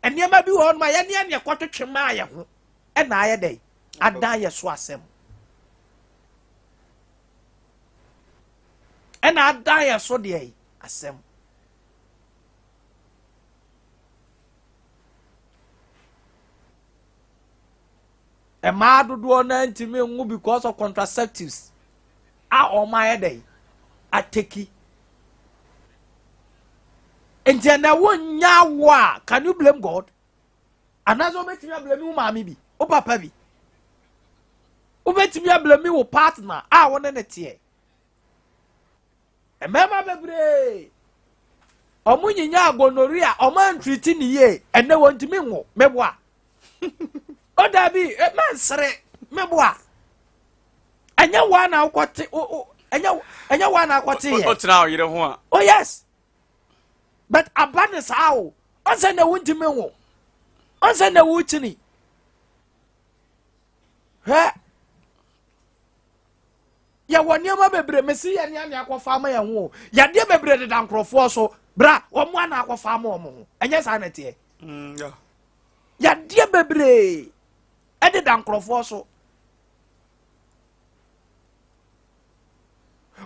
Nneɛma bi wɔ hɔ nom a yɛnea neɛ kɔtwetwe maa yɛ ho ɛna ayɛ dɛ adan yɛ so asɛm. Ɛna adan yɛ so deɛ asɛm. Mmaa dodoɔ no ntumi nwo because of contraceptives a wɔn ayɛ dɛ ateki. Nti ɛnna wonnya awo a can you blame God? Anaasɛ wobɛtumi ablame wo maame bi, wo papa bi? Wobɛtumi ablame wo partner a wo ne ne teɛ? Mmarima bebree ɔmo nyinya gonorrhea ɔmo antriti ne yie ɛnɛ wɔntumi nwo meboa o dabi eh, mɛnsere meboa ɛnyɛ wa na wokɔte o o ɛnyɛ ɛnyɛ wa na akɔte yɛ o tena ɔyere ho a oh yes but aba ne saa o ɔnsɛ na wontumi nwo ɔnsɛ na wokyini hwɛ Yɛwɔ nneɛma bebree mesi yɛ nea nea akɔfa ama yɛn ho o. Yadeɛ bebree deda nkurɔfoɔ so bra wɔn a na akɔfa ama wɔn ho. Ɛnyɛ saa na ɛteɛ. Mm, Yadeɛ bebree ɛdeda nkurɔfoɔ so.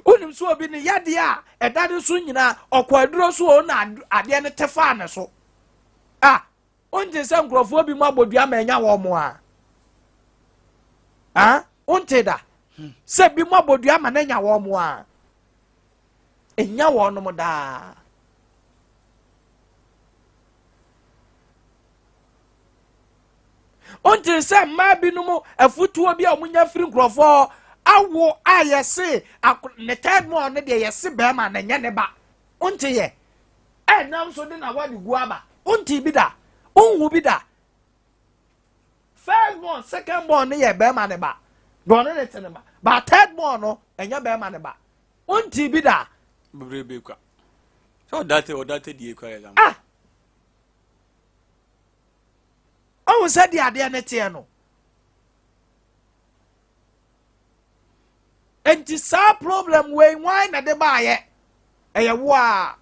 Wonim so obi ne yadeɛ a ɛda ne so nyinaa ɔkɔ aduro so o na adeɛ no te faa ne so. Ah, Wonte sɛ nkurɔfoɔ bi mu abɔdua ma anya wɔn mo a? Ah, wonte da? Sɛ bi mu abɔdua ma no anya wɔn mo a? Ɛnya wɔn nom daa. Wonte sɛ mmaa binom afutuo bi a wɔnya firi nkurɔfoɔ awo a yɛse ne third one no deɛ yɛse bɛrima na ɛnyɛ ne ba. Wonte yɛ? Ɛnam so de na wade gu aba. Wonte bi da. Wonhu bi da. First born, second born no yɛ bɛrima ne ba. Na ɔne ne te ne ba. But third born no, ɛnyɛ bɛrima ne ba. Wonte bi da. Bebrebe kwa. Sɛ ɔdate ɔdate die kwa yɛ zam. Ah! Ɔhu sɛ deɛ adeɛ ne teɛ no. Enti saa problem wei hwan na de baayɛ? Ɛyɛ wo a.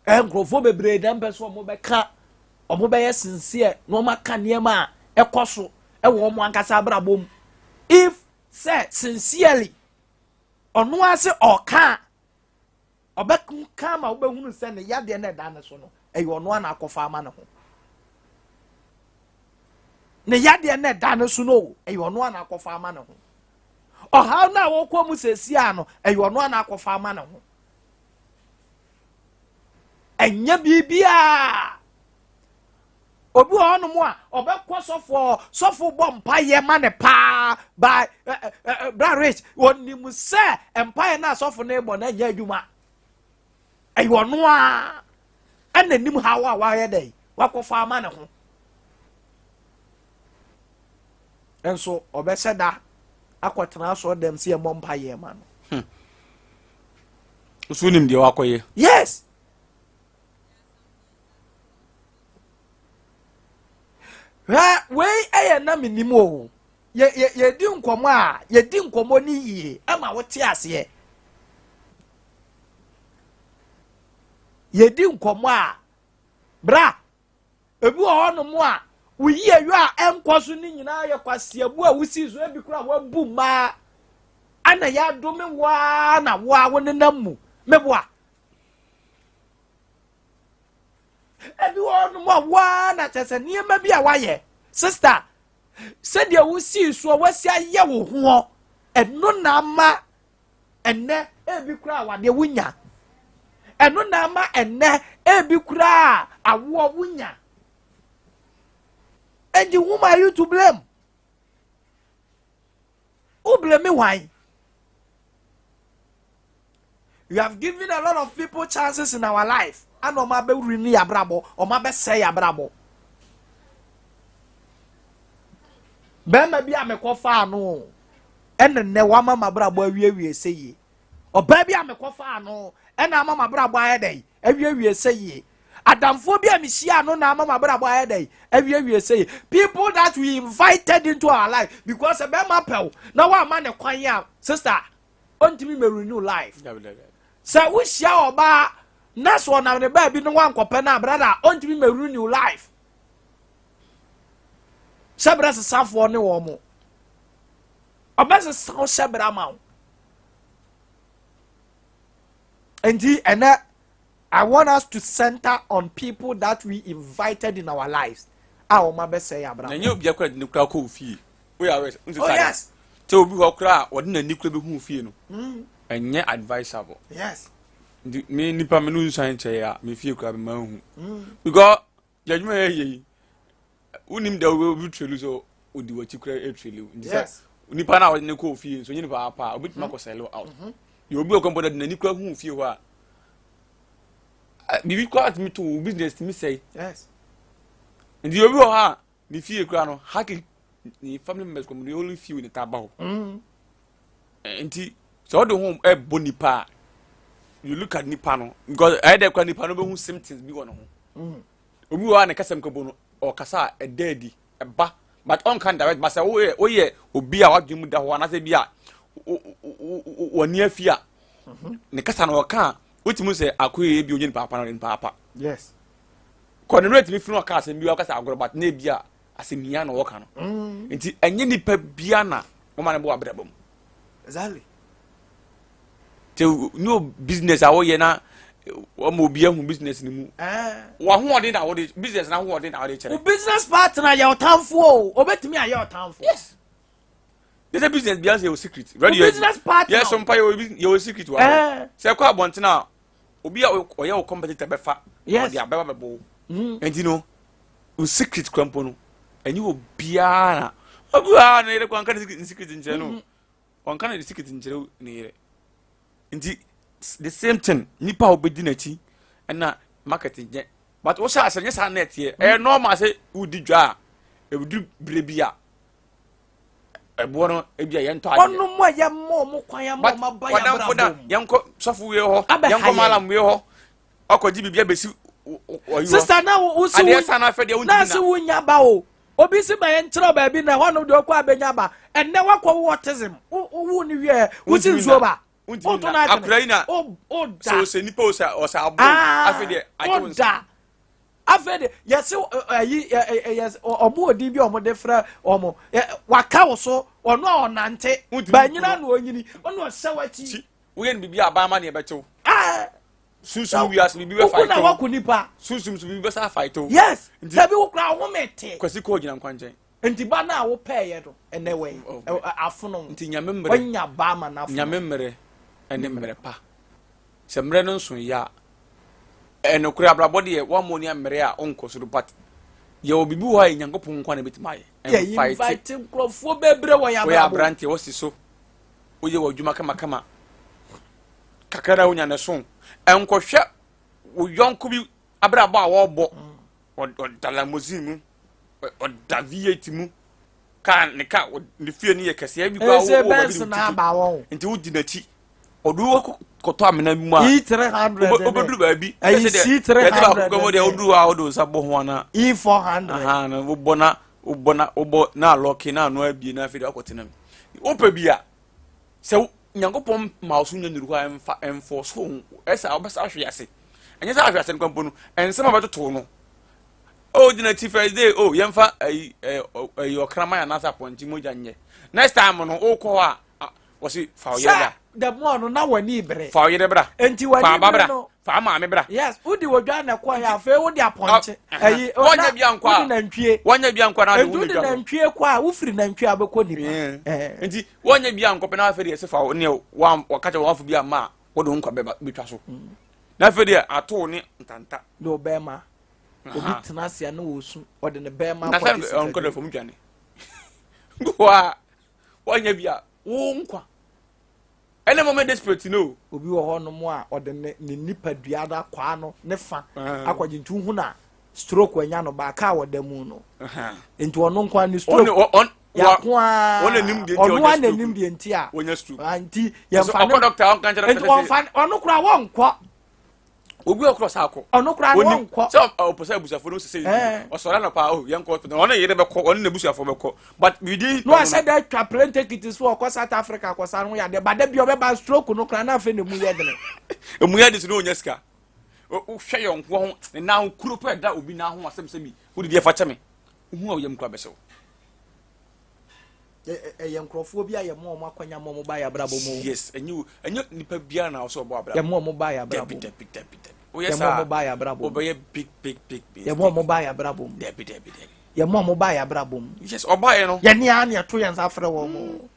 Nkurɔfoɔ bebree na mpɛ so wɔn bɛka wɔn bɛyɛ sincere na wɔn aka nneɛma a ɛkɔ so ɛwɔ wɔn ankasa abrabɔ mu. If sɛ sincerely ɔno ase ɔka a Ɔbɛka ama wobɛhunu sɛ ne yadeɛ no ɛda ne so no, ɛyɛ ɔno ana akɔfa ama ne ho. Ne yadeɛ no ɛda ne so no, ɛyɛ ɔno ana akɔfa ama ne ho. Ɔhaw no a wɔkɔ mu sɛsi a no, ɛyɛ ɔno ana akɔfa ama ne ho. Ɛnyɛ biribiara. Obi wɔ hɔnom a ɔbɛkɔ sɔfoɔ sɔfo bɔ mpaeɛ ma ne paa by bra rich wɔnim sɛ mpaeɛ no a sɔfo no bɔ no ɛnyɛ adwuma ɛyɛ ɔno a ɛna nim haw a wayɛ dɛ wakɔfa ama ne ho nso ɔbɛhyɛ da akɔtena asɔre dɛm sɛ yɛmmɔ mpaeɛ ma no. Hmm. So nim deɛ wakɔyɛ. Yes. Hwɛ, wei yɛ na menim o. Yɛ yɛ yɛdi nkɔmɔ a, yɛdi nkɔmɔ no yie ɛma wote aseɛ. Yɛdi nkɔmɔ a, bra, ebi wɔ hɔnom a, woyi ayɔ a ɛnkɔ so ne nyinaa yɛ kwasiabu a wosii so ebi koraa wabu mmaa ana yɛadome woa na woa wo nenam mu meboa Ebi wɔ hɔnom a waa na kyerɛ sɛ nneɛma bi a wayɛ sista sɛdeɛ wosii soɔ wasi ayɛ wo hoɔ ɛno na ama ɛnɛ ebi koraa wadeɛ wonya ɛno na ama ɛnɛ ebi koraa awoɔ wonya and whom are you to blame wo blame why You have given a lot of people chances in our life. Ana ɔmo abɛwuri ne yabrabɔ, ɔmo abɛsɛe yabrabɔ. Bɛrima bi a mekɔfaa no ɛna nnɛ wama m'abrabɔ awiewie sɛ yie. Ɔbaa bi a mekɔfaa no ɛna ama m'abrabɔ ayɛ dɛn awiewie sɛ yie. Adamfoɔ bi a mehyia no na ama m'abrabɔ ayɛ dɛn awiewie sɛ yie. People that we invited into our life because bɛrima pɛw na wama ne kwan a, sister, ɔntumi mɛ renew life. Sɛ wohyia ɔbaa na sɛ ɔnam ne baabi no wankɔpɛ no a, brother, ɔntumi mɛ renew life. Hyɛbrɛ sesafoɔ ne wɔn mo ɔbɛsesa wo hyɛbrɛ ama wo. Nti ɛnɛ I want us to center on people that we invited in our lives a wɔn abɛsɛ yɛ abrabɔ. Na nye obi akora de ne kura kɔ ofie. Woyɛ awɛ nso. Oh yes. Sɛ obi hɔ kora a wɔde n'ani kura bɛhu fie no, ɛnyɛ advisable. Nti me nipa me no nsuan nkyɛn a me fie kura me ma hu. Because yɛ adwuma yɛ yɛ yi, wonim da obi trelu so odi w'akyi kura etrelu. Nti sɛ nipa na wɔde ne kɔ ofie nso nye nipa apa a obi tuma kɔ sell out. Yɛ obi ɔkɔ mpɔ de n'ani kura hu fie hɔ a, biribi kura tumi to wo business tumi sɛe. Nti obi wɔ hɔ a ne fie kura no hardly ne family members kɔm ne only few ne ta ba hɔ. Nti sɛ ɔde ho ɛbɔ nipa a, you look at nipa no because ɛyɛ dɛ kura nipa no bɛhu symptoms bi wɔ ne ho. Obi wɔ hɔ a ne kasa mu kɔbɔ no, ɔkasa a ɛda adi ɛba, but ɔnka direct, but sɛ woyɛ obi a wadwene mu da hɔ anaasɛ bi a w'ani afi a ne kasa no ɔka a, wotumi sɛ akoyɛ bi onye nipa apa no nipa apa. Kɔ ne mmerɛ tumi fi no ɔka asɛm bi ɔkasa agorɔ, but na ebi a asɛm hia na ɔka no. Nti ɛnyɛ nipa bia na wɔma no bɔ abrabɔ mu. Te ne o business a wɔyɛ na wɔma obi ahu business no mu. Wahoɔden na wɔde business na ahoɔden na wɔde kyerɛ. O business partner yɛ ɔtamfo o, obetumi ayɛ ɔtamfo. Yes. Ne sɛ business bi asɛ yɛ o secret. Ready o business partner. Yɛ so mpa yɛ o secret wa. Sɛ kɔ abɔnten a obi a ɔyɛ o competitor bɛfa. Ɔde abɛba bɛbɔ o. Nti no o secret kura mpo no ɛnyɛ obiara na obiara na yɛrɛ kɔ anka ne secret nkyerɛ no. Ɔnka ne secret nkyerɛ ne yere. Nti the same thing, nipa a wobɛdi n'akyi ɛna market nyɛ, but wohyɛ asɛ nyɛ saa na ɛteɛ. Ɛyɛ normal sɛ wodi dwa a ɛdu berɛ bi a ɛboɔ no ebi a yɛntɔ adeɛ. Ɔno mu a yɛma ɔmo kwan ama ɔmo aba yɛ abrabɔ mu. Yɛnkɔ sɔfo wie hɔ, Abɛha yɛnkɔ yɛn. Malam wie hɔ, ɔkɔgye biribi abɛsi ɔyi hɔ. Sister, na wo si adeɛ wo sa no afɛ deɛ wontumi na se wo nya ba o. Obi si ma yɛn kyerɛw baabi na ɛhɔ nom deɛ ɔkɔ abɛnya ba. Ɛnɛ wakɔ wo autism. Wo wo ne wie wo si Wontumi nsuo na. ba. Wontumi Woto na. no adwene. Akora yi na Wo wo da. Sɛ ɔsɛ nipa o sɛ ɔsɛ abo Ah, afei deɛ agye wo nsa. da. Afei de yɛsi ɛyi yɛsi ɔmo odin bi a ɔmo de frɛ ɔmo waka wo so ɔno a ɔnante Wontumi banyina nkuro. na onyini ɔno ɔhyɛ w'akyi. Ti woyɛ no biribi a aban ma neɛ bɛtew. Sunsum wiase biribi bɛ Woku na fight o. waku nipa. Sunsum so biribi bɛ sa fight o. Yes. Nti dabi wo kura ɔhome te. Kwasi kɔɔ gyina nkwankyɛn. Nti ba na wo pɛɛyɛ no ɛnɛ wɔ yi Oh, afono. Nti nyame mmerɛ. Wanya ba ama n'afono. Nyame mmerɛ ɛne mmerɛ pa. Sɛ mmerɛ no nso yɛ a, ɛnokorɛ abrabɔ deɛ wɔn ani mmerɛ a ɔnkɔ soro, but yɛwɔ biribi wɔ hɔ a Nyankopɔn nko na ebɛtumi ayɛ. Yɛ Ɛnfight. invite nkurɔfoɔ bebree wɔ yɛ Woyɛ abrabɔ. aberanteɛ wɔsi so woyɛ wɔ adwuma kamakama kakra na wonya ne so ɛnkɔhwɛ wo yɔnko bi abrabɔ a wɔrebɔ. Ɔda limousine mu, ɔda V8 mu, kaa ne kaa ne fie no yɛ kɛseɛ bi koraa. Ɛsɛ wo baabi Benz de na wo aba wɔn. Nti wodi n'akyi ɔde wo kɔtɔ amena bi mu a E300 wobɛduru baabi ɛyi sɛ deɛ C300 yɛde baako kɔ mu deɛ woduru hɔ a wode wo nsa bɔ ho ana E400. Aha na wobɔ na wobɔ na wobɔ na alɔke na ano abie na afei de wakɔtena mu. Wopɛ bi a sɛ Nyankopɔn ma wo so nya nnuru hɔ a ɛmfa ɛmfɔ so ho ɛsɛ a wobɛsa ahwe ase. Ɛnyɛ sɛ ahwe ase no kwampo no ɛnsɛm a bɛtoto no o gyina ti first day o yɛmfa ayi ɛyi ɔkraman anaasɛ apɔnkye mogya nyɛ. Next time no wokɔ hɔ a wɔsi fa wo yere Sɛ bra. the more no na w'ani bere. Fa wo yere bra. Nti fa w'ani aba bere bra no. fa maame bra. Yes, wodi wodwa na ɛkɔ yɛ afei wodi apɔnkye. Ɛyi Wɔnyɛ bi ankɔ a wodi nantwie. Wɔnyɛ bi ankɔ a na ade Nti wo wodi ne dwa no. nantwie kɔ a wofiri nantwie a bɛkɔ nipa. Nti wɔnyɛ bi ankɔ pɛ na afei deɛ ɛsɛ fa wo ne wɔn wɔka kyerɛ wɔn afɔ bi ama a wɔde wo nkwa bɛba bɛtwa so na afei deɛ ato ne ntanta. Ne ɔbɛrima obi tena ase a na wɔsu ɔde ne bɛrima na sɛ akɔgye ɔnkɔ dɛ sikaduro. fam dwane bi wɔ a wɔnyɛ bi a wo nkwa ɛne mɔmɛ desperate no. Obi wɔ hɔnom a ɔde ne nipadua no akwaa no ne fa akɔgye nti wohu na stroke anya no baaka a wɔda mu no nti ɔno nkwa ne stroke. Yɛako ara. Wɔn anim deɛ nti a Ɔno ɔnya ara stroke. n'anim deɛ nti a. Wɔnya stroke. Ah, Nti Sɛ yɛmfa ɔkɔ doctor a ɔnka nkyerɛ Nti doctor sɛ wɔmfa ɔno koraa wɔnkɔ. obi a ɔkorɔ saa kɔ. Ɔno koraa no Onim wɔnkɔ. sɛ ɔpɛ sɛ abusuafoɔ no sese Eh. ɔsɔre anɔpa o yɛnkɔ hospital ɔne yere bɛkɔ ɔne n'abusuafoɔ bɛkɔ but within Na wahyɛ da atwa plane ticket so ɔkɔ South Africa akɔsa ho yadeɛ. Ba da bi ɔbɛba stroke no koraa na afei na emu yɛ dene. emu yɛ de so na onya sika wohwɛ yɛn nkoa ho ne nan ho kuro pɛ da obi nan ho asɛm sɛ bi wode deɛ fa kyɛ me wohu a woyam kora bɛhyɛ wo Ɛyɛ nkurɔfoɔ bi a yɛma wɔn akwanya ma wɔn ba yɛ abrabɔ mu. Yes, ɛnyɛ ɛnyɛ nipa biara na ɔsɛ ɔbɔ abrabɔ. Yɛma wɔn ba yɛ abrabɔ mu. Dabi dabi dabi dabi. Woyɛ saa. Yɛma wɔn ba yɛ abrabɔ mu. Wobɛyɛ big big big big. Yɛma wɔn ba yɛ abrabɔ mu. Dabi dabi dabi. Yɛma wɔn ba yɛ abrabɔ mu. Yes, ɔbaeɛ no. Yɛne ara na yɛto yɛn nsa frɛ wɔn.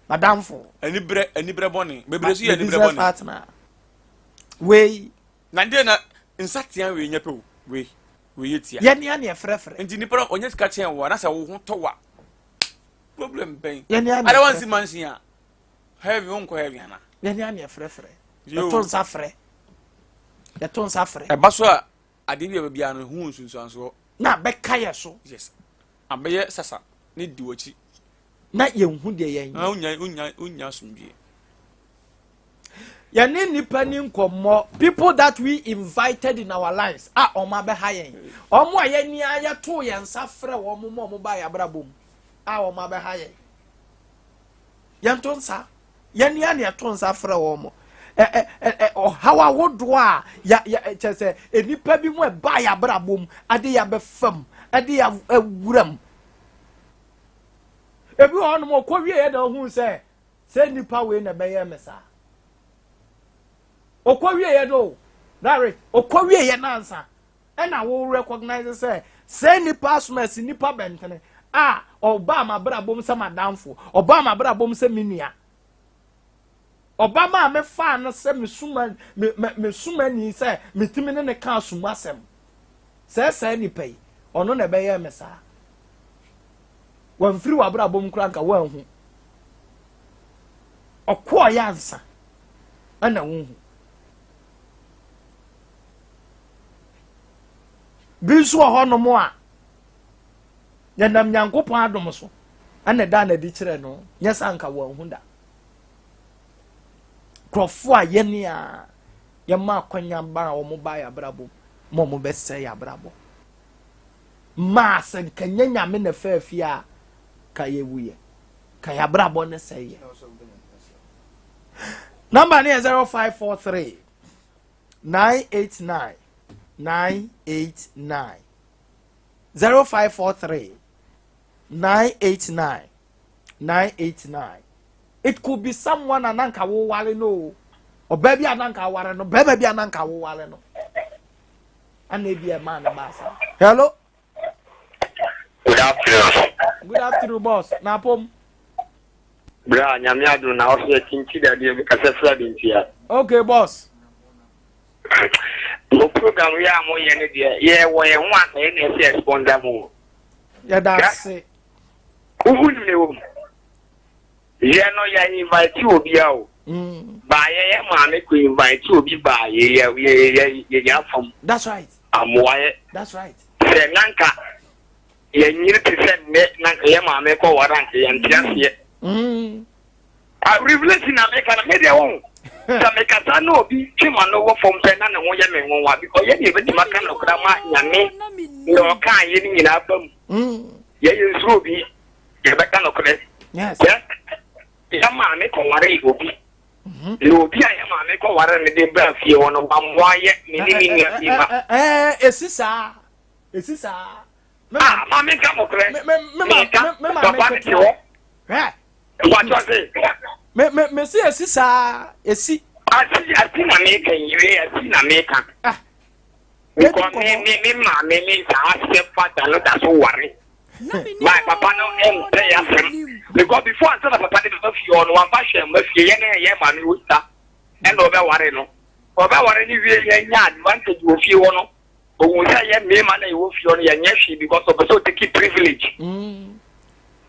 Madamfo. Anibrɛ anibrɛ bɔne. Bebree so yɛ anibrɛ bɔne. Business partner. Wei. Na deɛ na nsatea wei nyɛ pɛ o. Wei wei yɛ tia. Yɛne ara na yɛfrɛfrɛ. Nti nipa no ɔnyɛ sika kyɛn wo anasɛ wo ho tɔ wa. Problem bɛn. Yɛne ara na Ada wansi mansion a heaven wonkɔ heaven ana. Yɛne ara na yɛfrɛfrɛ. Yɛto nsa frɛ. Yɛto nsa frɛ. Ɛba so a adeɛ bi a baabiara no hu nsunsuansoɔ. Na bɛka yɛ so. Yes. Abɛyɛ sasa ne di w'akyi. Na yɛnhu deɛ yɛnyɛ. Na wonya wonya wonya asomdwie. Yɛne nnipa ni nkɔmmɔ people that we invited in our lives a wɔn abɛha yɛn wɔn a yɛn a yɛtoo yɛn nsa frɛ wɔn ma wɔn ba yɛn abrabɔ mu a wɔn abɛha yɛn yɛnto nsa yɛn a na yɛto nsa frɛ wɔn ɛ ɛ ɛ ɔhaw ahodoɔ a ya ya kyɛ sɛ nnipa bi mu ɛba yɛn abrabɔ mu ade yɛ abɛfam ɛde yɛ awura mu ebi wɔ hɔnom ɔkɔ wie yɛ na ɔhu sɛ. Sɛ nipa wei na ɛbɛyɛ me saa. Ɔkɔ wieɛ no o, Larry, ɔkɔ wieɛ no ansa ɛna wo recognize sɛ sɛ nipa asomasi nipa bɛntene a ɔbaa m'abrabɔ mu sɛ m'adamfo, ɔbaa m'abrabɔ mu sɛ me nua. Ɔba maa me faa no sɛ me suma me me me sumani sɛ metumi ne ne ka asum asɛm. Sɛ saa nipa yi, ɔno na ɛbɛyɛ me saa. Wamfiri w'abrabɔ mu koraa nka woanhu. Ɔkɔɔeɛ ansa ɛna wohu. Bi nso wɔ hɔnom a yɛnam Nyankopɔn adom so ɛna ɛda no adi kyerɛ no nyɛ sɛ anka wɔanhu da. Nkurɔfoɔ a yɛne a yɛma akwanya ba a wɔn ba yɛ abrabɔ ma wɔn bɛsɛ yɛ abrabɔ. Maa sɛ nka nyɛ Nyame na faa fie a ka yɛwuyɛ ka yɛabrabɔ ne sɛeɛ. Number no yɛ 0543 989 989 0543 989 989 It could be someone a nanka woware no o ɔbaa bi a nanka aware no bɛrima bi a nanka woware no ɛna ebi ɛmaa no baa saa. Hello. Good afternoon. Good afternoon, boss. Na pom. Bra, nyame adom na ɔsɛ kinti dadeɛ bi kasa fira de ntia. Okay, boss. Mo program yɛ a mo yɛ ne deɛ yɛ wɔ yɛn ho anka yɛ na ɛsɛ yɛ sponsor mo. Yɛda ase. Wohu nim ne wɔ mu. Yɛ no yɛ invite obia o. Mm. Ba yɛ yɛ maame ko invite obi ba yɛ yɛ yɛ yɛ yɛ yɛ afam. That's right. Amoa yɛ. That's right. Sɛ nanka yɛ nyini te sɛ nnɛ nanka yɛ maame kɔ wara anka yɛ nte aseɛ. Mm. A revelation na meka na me deɛ wɔn sɛ mekasa na obi twe ma no wɔ fam pɛ na ne ho yɛ me nwanwa because yɛ deɛ ebɛtumi aka nokora ma nyame na ɔka yɛ ne nyinaa ba mu. Mm. Yɛ yɛ nsuro obi. Yɛbɛka nokorɛ. Yes. Yɛ yɛ maame kɔware obi. Mhm. Na obi a yɛ maame kɔware no de baa fie hɔ no wammoa yɛ me ne me nua bi ma. Ɛɛ esi saa esi saa. Ah maame nka nokorɛ. Me me me me maame papa ne te hɔ. Hwɛ. Mpatsɔ se. Me me me si esi saa esi. Asi asi na meka yi asi na meka. Ah. Because me me me maame ne saa step father no da so ware. My papa no mpɛ yɛ asɛm. Because before ansa na papa no bɛba fie hɔ no wamfa hwɛ mma fie yɛ ne yɛ maame wɔ sika ɛna ɔbɛware no. Ɔbɛware no wie yɛ nya advantage wɔ fie hɔ no. Ohun sɛ yɛ mmarima na yɛwɔ fie hɔ no yɛnyɛ hwee because ɔpɛ sɛ ɔtake privilege. Mm.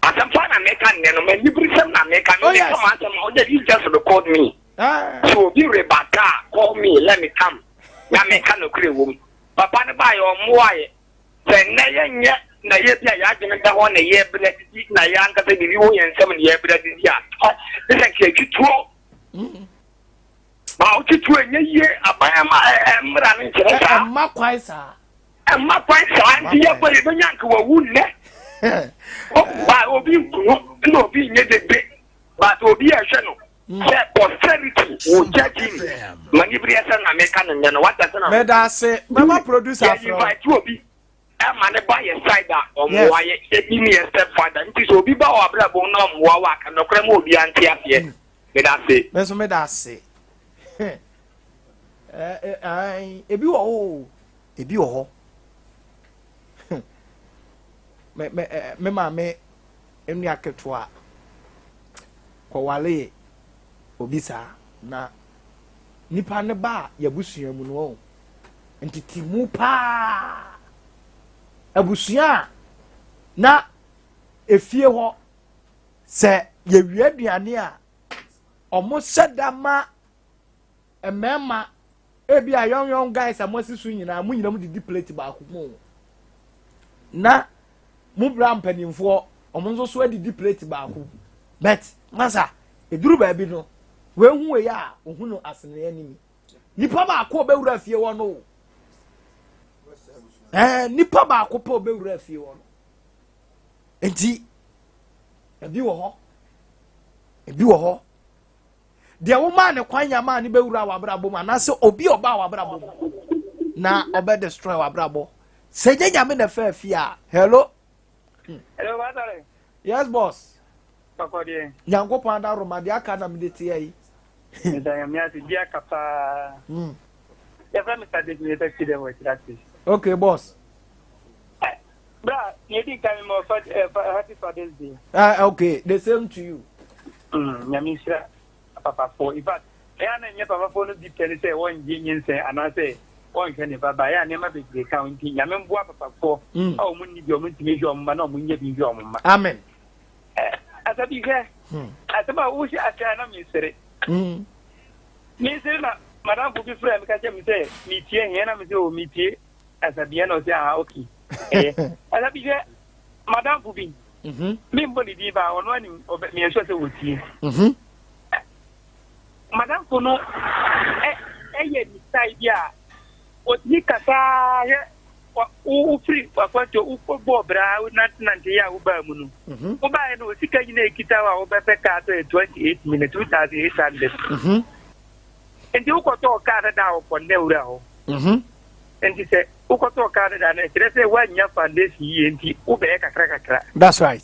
Asɛm pa na meka nnɛ no m'aniberesɛm na meka me meka m'asɛm a ɔnyɛ you just record me. Ah. So obi rebata a call me let me come. Na meka nokorɛ wɔ mu. Papa no baeɛ ɔmmoaeɛ. Sɛ nnɛ yɛnyɛ. na yɛ bi a yɛadwene da hɔ na yɛbrɛ didi na yɛ ankasa biribi wɔ yɛn nsam na yɛbrɛ didi a, ne sɛ nka yɛtwi tuo. Ma wotwi tuo ɛnyɛ yie aban ama mmra no nkyerɛ saa. Ɛmma kwan saa. Ɛmma kwan saa nti yɛbɔ yɛbɛnya nka wawu nnɛ. Ba obi nkunu na obi nyɛ dede but obi ɛhwɛ no. Sɛ posterity will judge him. Ma ni bere sɛ na meka no nnɛ no wata sɛ na. Meda ase mɛma producer afrɛ. Yɛ invite obi ɛma ne ba yɛ side a ɔmmoa yɛ ebi ne yɛ step father nti sɛ obi ba wɔ abrabɔ mu na ɔmmoa wɔ aka nɔkorɛ ma obi ante aseɛ. Hmm. Meda ase. Me nso meda ase. Ebi wɔ hɔ o ebi wɔ hɔ. Me me me maame nua ketewa kɔwaree obi saa na nipa no baa yɛabusua mu no ɔn ntetemu paa abusua a na efie hɔ sɛ yɛwie aduane a ɔmo hyɛ da ma mmarima ebi a young young guys a moasi so nyinaa mo nyinaa mo didi plate baako mu na mo bra mpanimfoɔ wɔn nso so adidi plate baako but masa eduru baabi no wehu wei a ohun no asenea anim nipa baako ɔbɛwura fie hɔ no ɛɛ nipa baako pɛ ɔbɛwura fie hɔ no nti ebi wɔ hɔ ebi wɔ hɔ. Deɛ womaa ne kwan nya maa ne bɛwura w'abrabɔ mu anaasɛ obi a ɔbaa w'abrabɔ mu na ɔbɛ destroy w'abrabɔ sɛ nyɛ nyame na ɛfɛ afie a hello. Hello, Pastor. Yes, boss. Papa deɛ. Nyankopɔn adaroma deɛ aka na mede teɛ yi. Meda nyame ase di aka paa. Yɛfrɛ me Sadiq meyɛ taxi driver wɔ Akyiri Okay, boss. Bra, nea edi nkan mema wo eh, happy Father's Day. Ah, okay, the same to you. Nyame nhyira apapafoɔ. In fact, ɛyɛ a na ɛnyɛ papafoɔ no bi pɛ ne sɛ wɔngye nyinsɛn anaasɛ wɔnhwɛ ne ba ba. Ɛyɛ a nneɛma bebree ka ho nti Nyame mboa papafoɔ mm. a wɔn nni bi wɔn ntumi nhwɛ wɔn mma na wɔn nyɛ bi nhwɛ wɔn mma. Amen. Eh, asabi hwɛ hmm. asɛm a wohyɛ ase a na mesere. Mm. Mesere na madamfo bi frɛ me ka kyerɛ me sɛ metie hɛn na me sɛ o oh, metie. Asabea na ɔsɛ aha ok ɛyɛ Asabi hwɛ madamfo bi mhm. membɔ ne din ba ɔno anim meyɛ sure sɛ wɔtie mhm. madamfo no ɛyɛ ne style bi a ɔtumi kasaa hwɛ wofiri akwantuo wobɔɔ braa wonantenante yɛ a wobaa mu no mhm. wobaeɛ no osika nyina ɛkita wo a wobɛpɛ kaa sɛ 28 million 2800 nti wokɔtɔɔ kaa dada a wɔkɔ nnɛ wura hɔ Nti sɛ wokɔtɔɔ car dada no ɛkyerɛ sɛ woannya foundation yie nti wobɛyɛ kakra kakra. That's right.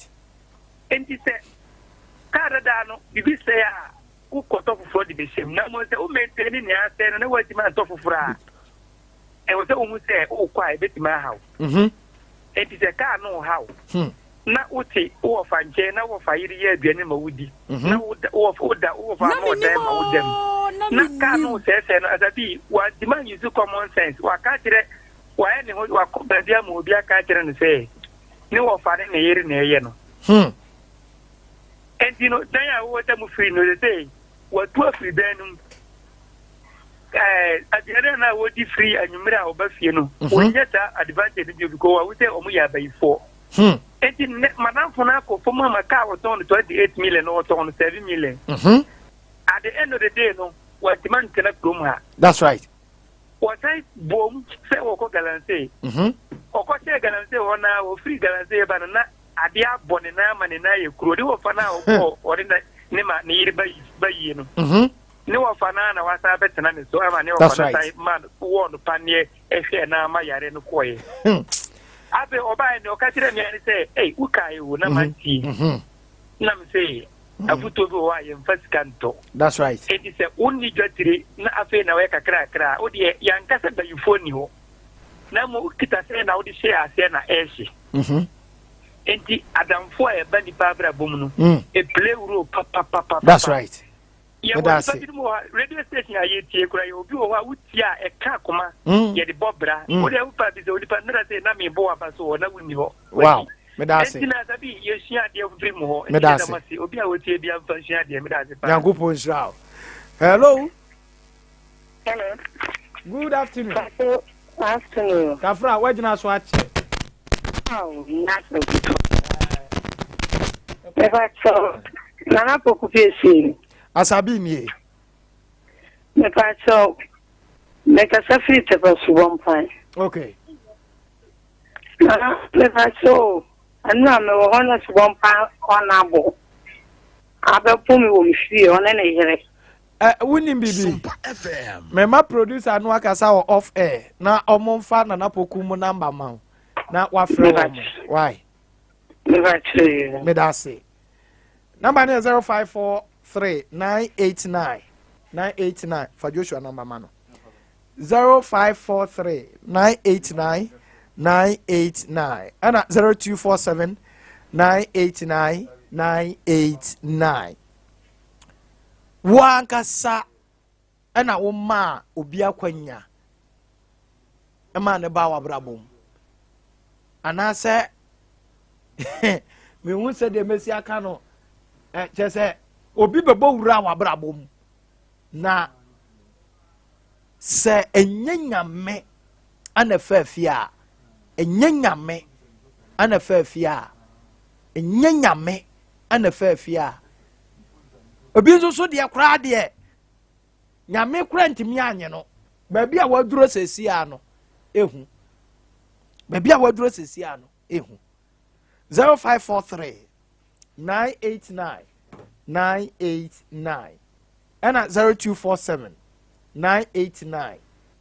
Nti sɛ car dada no biribi sɛe a wokɔtɔ foforɔ de bɛhyɛ mu na mmom sɛ wo maintain nea asɛe no na woantumi antɔ foforɔ a ɛwɔ sɛ wohu sɛ wokɔ a ɛbɛtumi ahaw. Mm-hmm. Nti sɛ car no haw hmm. na wote wo wɔfa nkyɛn na wɔfa yere yɛ aduane ma wodi mhm. na woda wo wɔfa ma ɔdan ma woda mu na kaa no sɛɛsɛɛ no asabi wantumi anyi so common sense waka akyerɛ wayɛ ne ho wakɔ baabi ama obi aka akyerɛ no sɛ ne wɔfa ne ne yere na ɛyɛ no hmm. nti no dan a wowɔ sɛ mo firi no sɛ watu afiri dan no mu ɛɛ aduane a na wɔdi firi anwummerɛ a wɔba fie no mhm. wɔnyɛ saa advantage no bio because wɔahu sɛ wɔn yɛ abayifoɔ hmm. Enti nnɛ madamfo no akɔ fam ama kaa wɔtɔn no 28 million no wɔtɔn no 7 million. Mm-hmm. At the end of the day no wɔantumi antena kurom ha. That's right. Wɔsan boom sɛ wɔkɔ galamsey. Mm-hmm. Ɔkɔhyɛɛ galamsey hɔ na wɔfiri galamsey ba no na adeɛ abɔ ne nan ama ne nan ayɛ kuro. De wɔfa no a ɔbɔɔ ɔde ne ma ne yere ba yie no. Mm-hmm. Ne wɔfa no a na wasan bɛtena ne so ama ne wɔfa no san ma wɔɔ no paneɛ ɛhwɛɛ na ama yare no kɔɔeɛ. Hmm. Afei ɔbaeɛ no ɔka kyerɛɛ me ne sɛ, ei wokae o na mhm. mantie. Mhm. Na me sɛ mhm. afotuo bi wɔ hɔ a yɛmfa sika ntɔ. That's right. Enti sɛ wonni dwatire na afei na wɔyɛ kakrakra a wodeɛ yɛanka sɛ bayifoɔ nni hɔ. Na mmom wokita sɛ na wode hyɛɛ aseɛ na ɛrehye. Enti adamfoɔ a ɛba nipa abrabɔ mu no, mm. ɛplay role papapapa. That's right. Yɛwɔ Meda nnipa ase. binom wɔ hɔ a, radio station a yɛtie koraa, yɛwɔ obi wɔ hɔ a wotie a ɛka akoma, Mm. yɛde bɔ bra. Mm. Wode wofa bi sɛ onipa nnora sɛ na mebɔ waba so hɔ na wonni hɔ. Wow. Wati. Meda ase. Enti na sɛ bi yɛsua adeɛ firi mu hɔ. Enti Meda yɛda ase. mo ase. Obi a wɔtie bi amfa nsua adeɛ. Meda ase paa. Nyankopɔn nhyira wo. Hello. Hello. Good afternoon. Pato, afternoon. Kafra, woagyina so akyɛ. Oh, nyɛ ketewa. Mepakyɛw, Nana Poku Piesie. Asabi nie. Mepakyɛw, mekasa firi Tɛpɛ Subɔmpan. Okay. Nana, mepakyɛw, ɛno a mewɔ hɔ na Subɔmpan ɔnabo abɛpo me wɔ me fie, ɔne ne yere. Ɛ wonim biribi? Mema producer no akasa wɔ off air na ɔmo mfa Nana Poku mu namba ma wo na wafrɛ wɔn mo. Why? Meda ase. Namba no yɛ 0543 989 989 fa Joshua namba ma no. 0543 989 989 ɛna 0247 989 989. Wo ankasa na womaa obi akwanya maa ne baa w'abrabɔ mu anaasɛ mehu sɛdeɛ mɛsi aka no kyerɛ sɛ obi bɛbɔ wura w'abrabɔ mu na sɛ ɛnyɛ nyame ana fa fie a ɛnyɛ nyame ana fa fie a ɛnyɛ nyame ana fa fie a obi nso so deɛ koraa deɛ nyame koraa ntumi anye no baabi a waduro sɛsi a no ehu baabi a waduro sɛsi a no ehu 0543 989 989 ɛna 0247 989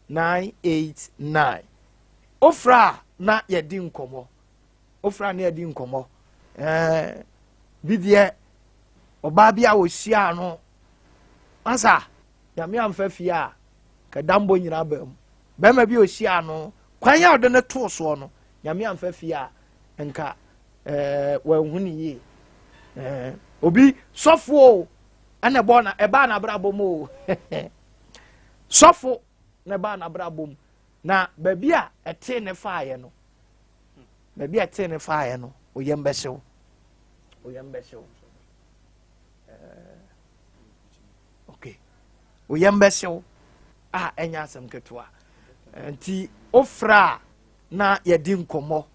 989 ofra a na yɛdi nkɔmmɔ Ofra ne adi nkɔmmɔ. Ɛɛ bi deɛ ɔbaa bi a ɔhyiaa no masa nyame amfa fie a kɛdambɔ nyinaa baa mu. Bɛrima bi a ɔhyiaa no kwan a ɔde no too soɔ no nyame amfa fie a nka ɛɛ wanhu ne yie. Ɛɛ obi sɔfoɔ ɛna ɛbɔ na ɛbaa n'abrabɔ mu o sɔfo na ɛbaa n'abrabɔ mu na baabi a ɛtee ne faeɛ no baabi a ɛtee ne faeɛ no oyam bɛhyew oyam bɛhyew eh, okay oyam bɛhyew a ɛnyɛ asɛm ketewa nti ofra a na yɛdi nkɔmmɔ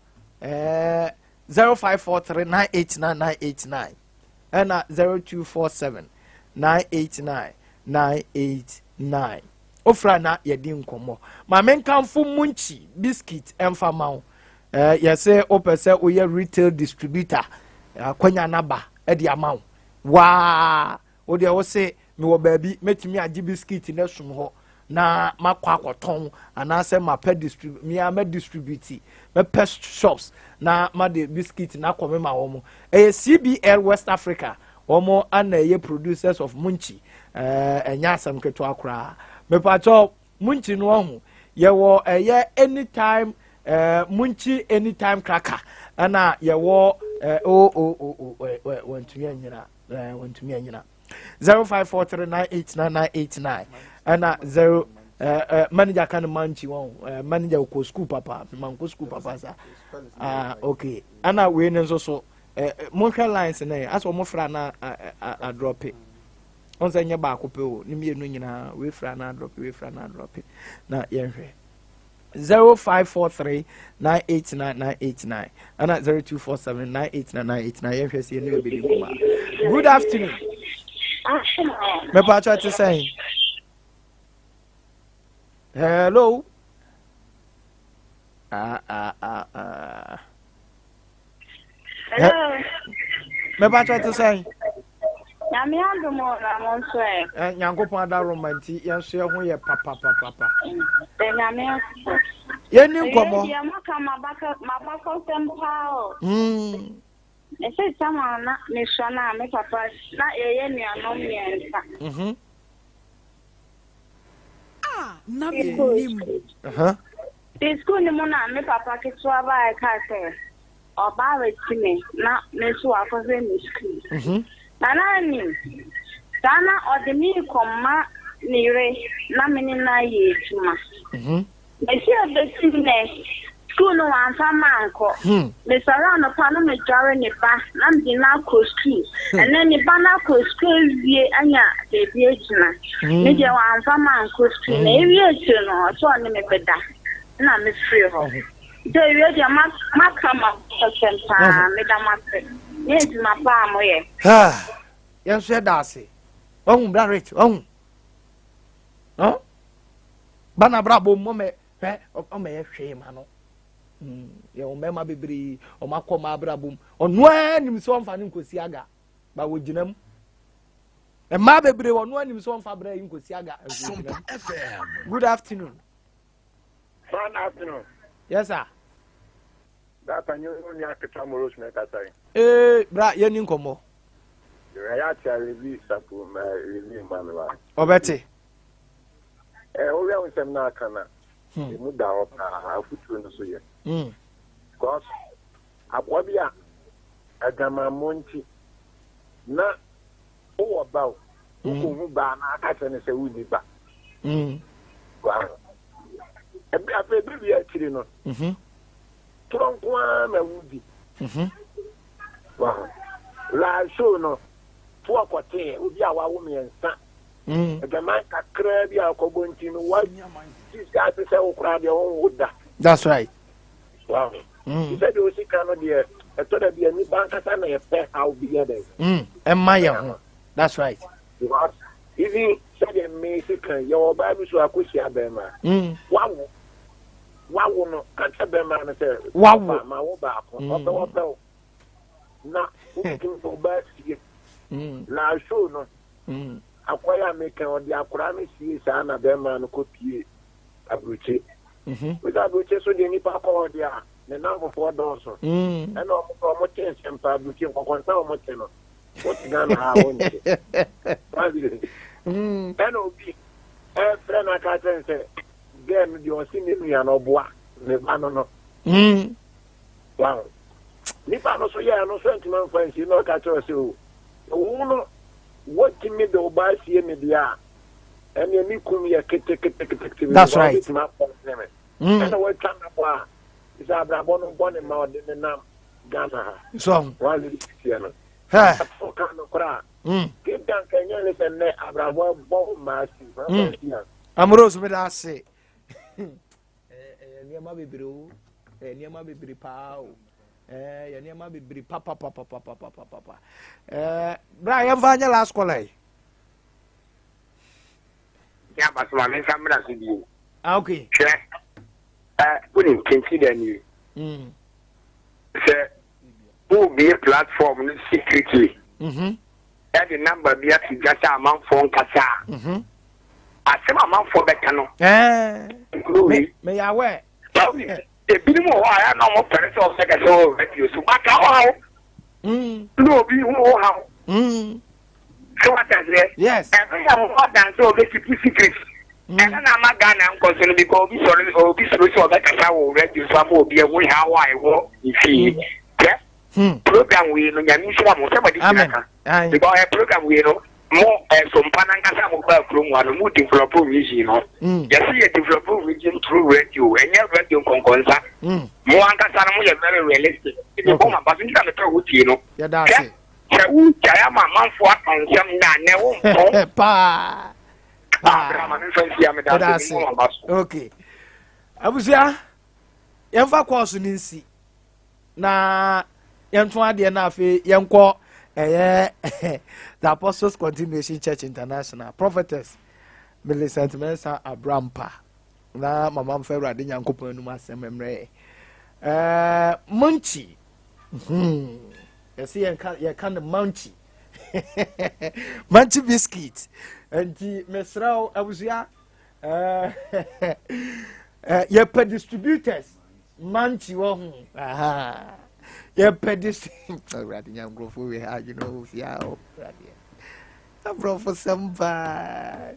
ɛɛ 0543 989 989 ɛna 0247 989 989 Ofra na yɛdi nkɔmmɔ. Ma menkamfo Munchi biscuit ɛmfa ma wo. Eh, yɛsɛ wopɛ sɛ woyɛ retail distributor, akwanya no aba de ama wo. Waa, wo deɛ wo se mewɔ baabi mɛtumi agye biscuit no asum hɔ na makɔ akɔtɔn anaasɛ mapɛ distrib mea mɛ distribute mɛpɛ shops na made biscuit no akɔ mema wɔn. Ɛyɛ CBL West Africa Wɔn ana ɛyɛ producers of Munchi. Ɛɛ ɛnyɛ asɛm ketewa koraa. Mepakyɛw Munchi no ɔho. Yɛwɔ ɛyɛ anytime ɛɛ Munchi anytime cracker. Ɛna yɛwɔ ɛɛ o o o o ɛ wɔntumi anyina ɛɛ wɔntumi anyina. 0543989989 ɛna 0 ɛɛ ɛɛ manager ka ne Munchi wɔn ɛɛ manager kɔ school papa mankɔ school papa sa ah okay ɛna wei ne nso so. Eh, eh, monhwɛ lines no ɛ asɛ wɔn fra na adrɔpe wɔn sɛ nyɛ baako pɛ o ne mmienu nyinaa wei fra na adrɔpe wei fra na adrɔpe na yɛnhwɛ 0543 989 989 ɛna 0247 989 989 yɛnhwɛ sɛ yɛne yɛbɛdi nkɔmmɔ good afternoon mepatwa te sɛn hello ah, ah, ah, ah. Hello. Mɛpa kyɛ te sɛn? Nyame adom o na mo nso ɛ. Ɛ Nyankopɔn adaworoma nti yɛn nso yɛ ho yɛ papapapapa. Ɛ Nyame ase. Yɛn ni nkɔmɔ. Ɛyɛ deɛ mo ka mabakɔsɛm paa o. Ɛsɛ sama na mesua na me papa na yɛyɛ nuanom mmiɛnsa. Mhm. A na mennim. Fi sukuu no mu na me papa ketewa baeɛ kaa sɛ ɔba abɛte me na me nso wakɔhwɛ me sukuu. Mhm. Na na nim saa na ɔde me rekɔma ne yere na me ne no ayɛ adwuma. Mhm. Mesi ebesi nnɛ, sukuu no wamfa mankɔ. Hmm. Mesɔre anɔpa na medware ne ba na mede no akɔ sukuu. Hmm. Ɛnnɛ ne ba no akɔ sukuu awie anya baabi agyina. Hmm. Me deɛ wamfa mankɔ sukuu. Na ewie akyire no, ɔsɛ ɔne me bɛda. Na mefiri hɔ. Nti awie deɛ maka ma sɛsɛm paa meda mo ase ne adwuma paa moyɛ. Yɛn nso yɛda ase. Wahu bra rich wahu. Ba na bra bɔ mu mɛ hwɛ ɔmɛ yɛ hwee ma no. Hmm, yɛ wɔn mmarima bebree wɔn akɔ ɔmo abrabɔ mu. Ɔno ara nim sɛ ɔmfa ne nkosi aga ba wɔ gyina mu. Mmaa bebree ɔno anim sɛ ɔmfa bra yi nkosi aga nso gyina mu. Good afternoon. Fine afternoon. Yes sir. Data nye wo nua ketewa Moros na ɛkasa yi. Ee bra yɛn ni nkɔmmɔ. Ɛyɛ ate a revi sapo ma revi ma me wa. Ɔbɛte. Ɛ woyɛ wo nsɛm na aka na. Hmm. Emu da hɔ paa afutuo no so yɛ. Hmm. Because aboa bi a adwamammɔ nti na wowɔ ba o wokɔhu baa na aka kyerɛ no sɛ wonni ba afei bɛwie akyiri no mhm. torɔ nko ara na wodi mhm. last no toɔ kɔtee obi a wawo mmiɛnsa mm. adwaman kakraa bi a ɔkɔbɔ nti no wasisi ase sɛ wo koraa deɛ wonwo da that's right Wahu? Mm. Te sɛ deɛ osi ka no deɛ, ɛtɔ da bi a nipa ankasa na yɛpɛ haw bi yɛ dɛ. Mm. Ɛma yɛn ho. That's right. Because even sɛdeɛ mmee si kan yɛwɔ ɔbaa bi so akɔhyia bɛrima. Mm. Wawo. Wawo no, ka kyerɛ bɛrima no sɛ. Wawo. Ma wo baako. Mm. Ɔpɛ wɔpɛ wo. Na wobɛtumi sɛ ɔbaa sie. Mm. Na show no. Mm. Akɔyɛ a meka ɔde akwaraa no sie saa na bɛrima no kɔpie aburokye. Mhm. Wosɛ aburokye so deɛ nipa kɔ hɔ deɛ a ne namfofoɔ dɔɔso. Mm. Ɛna ɔmo kɔ ɔmo te nsɛmpa aburokye nkɔkɔnsa a ɔmo te no wote Ghana ha a wonte. Mm. Ɛna obi ɛfrɛ no aka kyerɛ no sɛ gɛɛ no deɛ ɔse ne nua no ɔboa ne ba no no. Mm. Wow. Nipa no so yɛɛ no so ntoma mfa nsie na ɔka kyerɛ sɛ o wo no wotumi de wo ba asie me deɛ a ɛnneɛ me kum yɛ keteketekete that's right wobɛtumi akɔntene me mm. ɛna watwa nabɔ a sɛ abrabɔ no bɔ ne ma ɔde ne nam Ghana ha so wale tiɛ no ɔka no koraa mm. keda nka ɛnyɛ ne sɛ nnɛ abrabɔ bɔ mmaa si mm. amorose meda ase ɛyɛ nneɛma bebree o ɛyɛ nneɛma bebree paa o ɛyɛ nneɛma bebree papapapapapapapa ɛɛ bra yɛn fa nyɛ last caller yi. Ní abasoma mi nsa mmira so bio. Ah okay. Hwɛ ɛ wuli kente dɛ ni. Hmm. Sɛ wobie platform no secretly. Mm-hmm. Ɛde number bi ato dwa sɛ amanfoɔ nkasa a. Mm-hmm. Asɛm amanfoɔ bɛka no. Ɛɛ. Me me yawɛ. Ebinom wɔ hɔ a ɛyɛ na wɔn pɛrɛ sɛ wɔn bɛkasa wɔ radio so bata wɔ haw. Mm. Na obi hu wo haw. Mm. So what I say? Yes. Ɛno yɛ mo adanse a ɔbɛkeep secret. Mm. Ɛno na ama Ghana nkɔ so no because obi sɔre obi soro sɛ ɔbɛkasa wɔ radio so ama obi ahu haw a ɛwɔ ne fie. Hwɛ hmm. program wei no nyame nhyira mo sɛ mode hyira ka because ɛ program wei no mo ɛsompa nankasa mo baa kurom ha no mo develop region no hmm. yɛse yɛ develop region through radio ɛnyɛ radio nkɔnkɔnsa hmm. mo ankasa no mo yɛ very realistic ɛbi bɔ ma ba so nti na mepɛ wo tie no hwɛ sɛ wogyae ama amanfoɔ aka nsɛm na nɛ wo mpɔn paa paa ma memfa nsia meda ase okay abusua yɛmfa kɔɔso no nsi na yɛnto adeɛ no afei yɛnkɔ ɛyɛ the apostles continuation church international prophetess millicent mensa abrampa na mama mfa awurade nyankopɔn anum asɛm mmerɛ ɛɛ munchi hmm yɛsɛ yɛnka yɛka no munchi munchi biscuit nti mesrɛ wo abusua ɛɛ yɛpɛ distributors Manti wɔ ho. Yɛpɛ de sɛ awurade nya nkurɔfoɔ wei ha adwene wɔ fie a awurade aborɔfo sɛm paa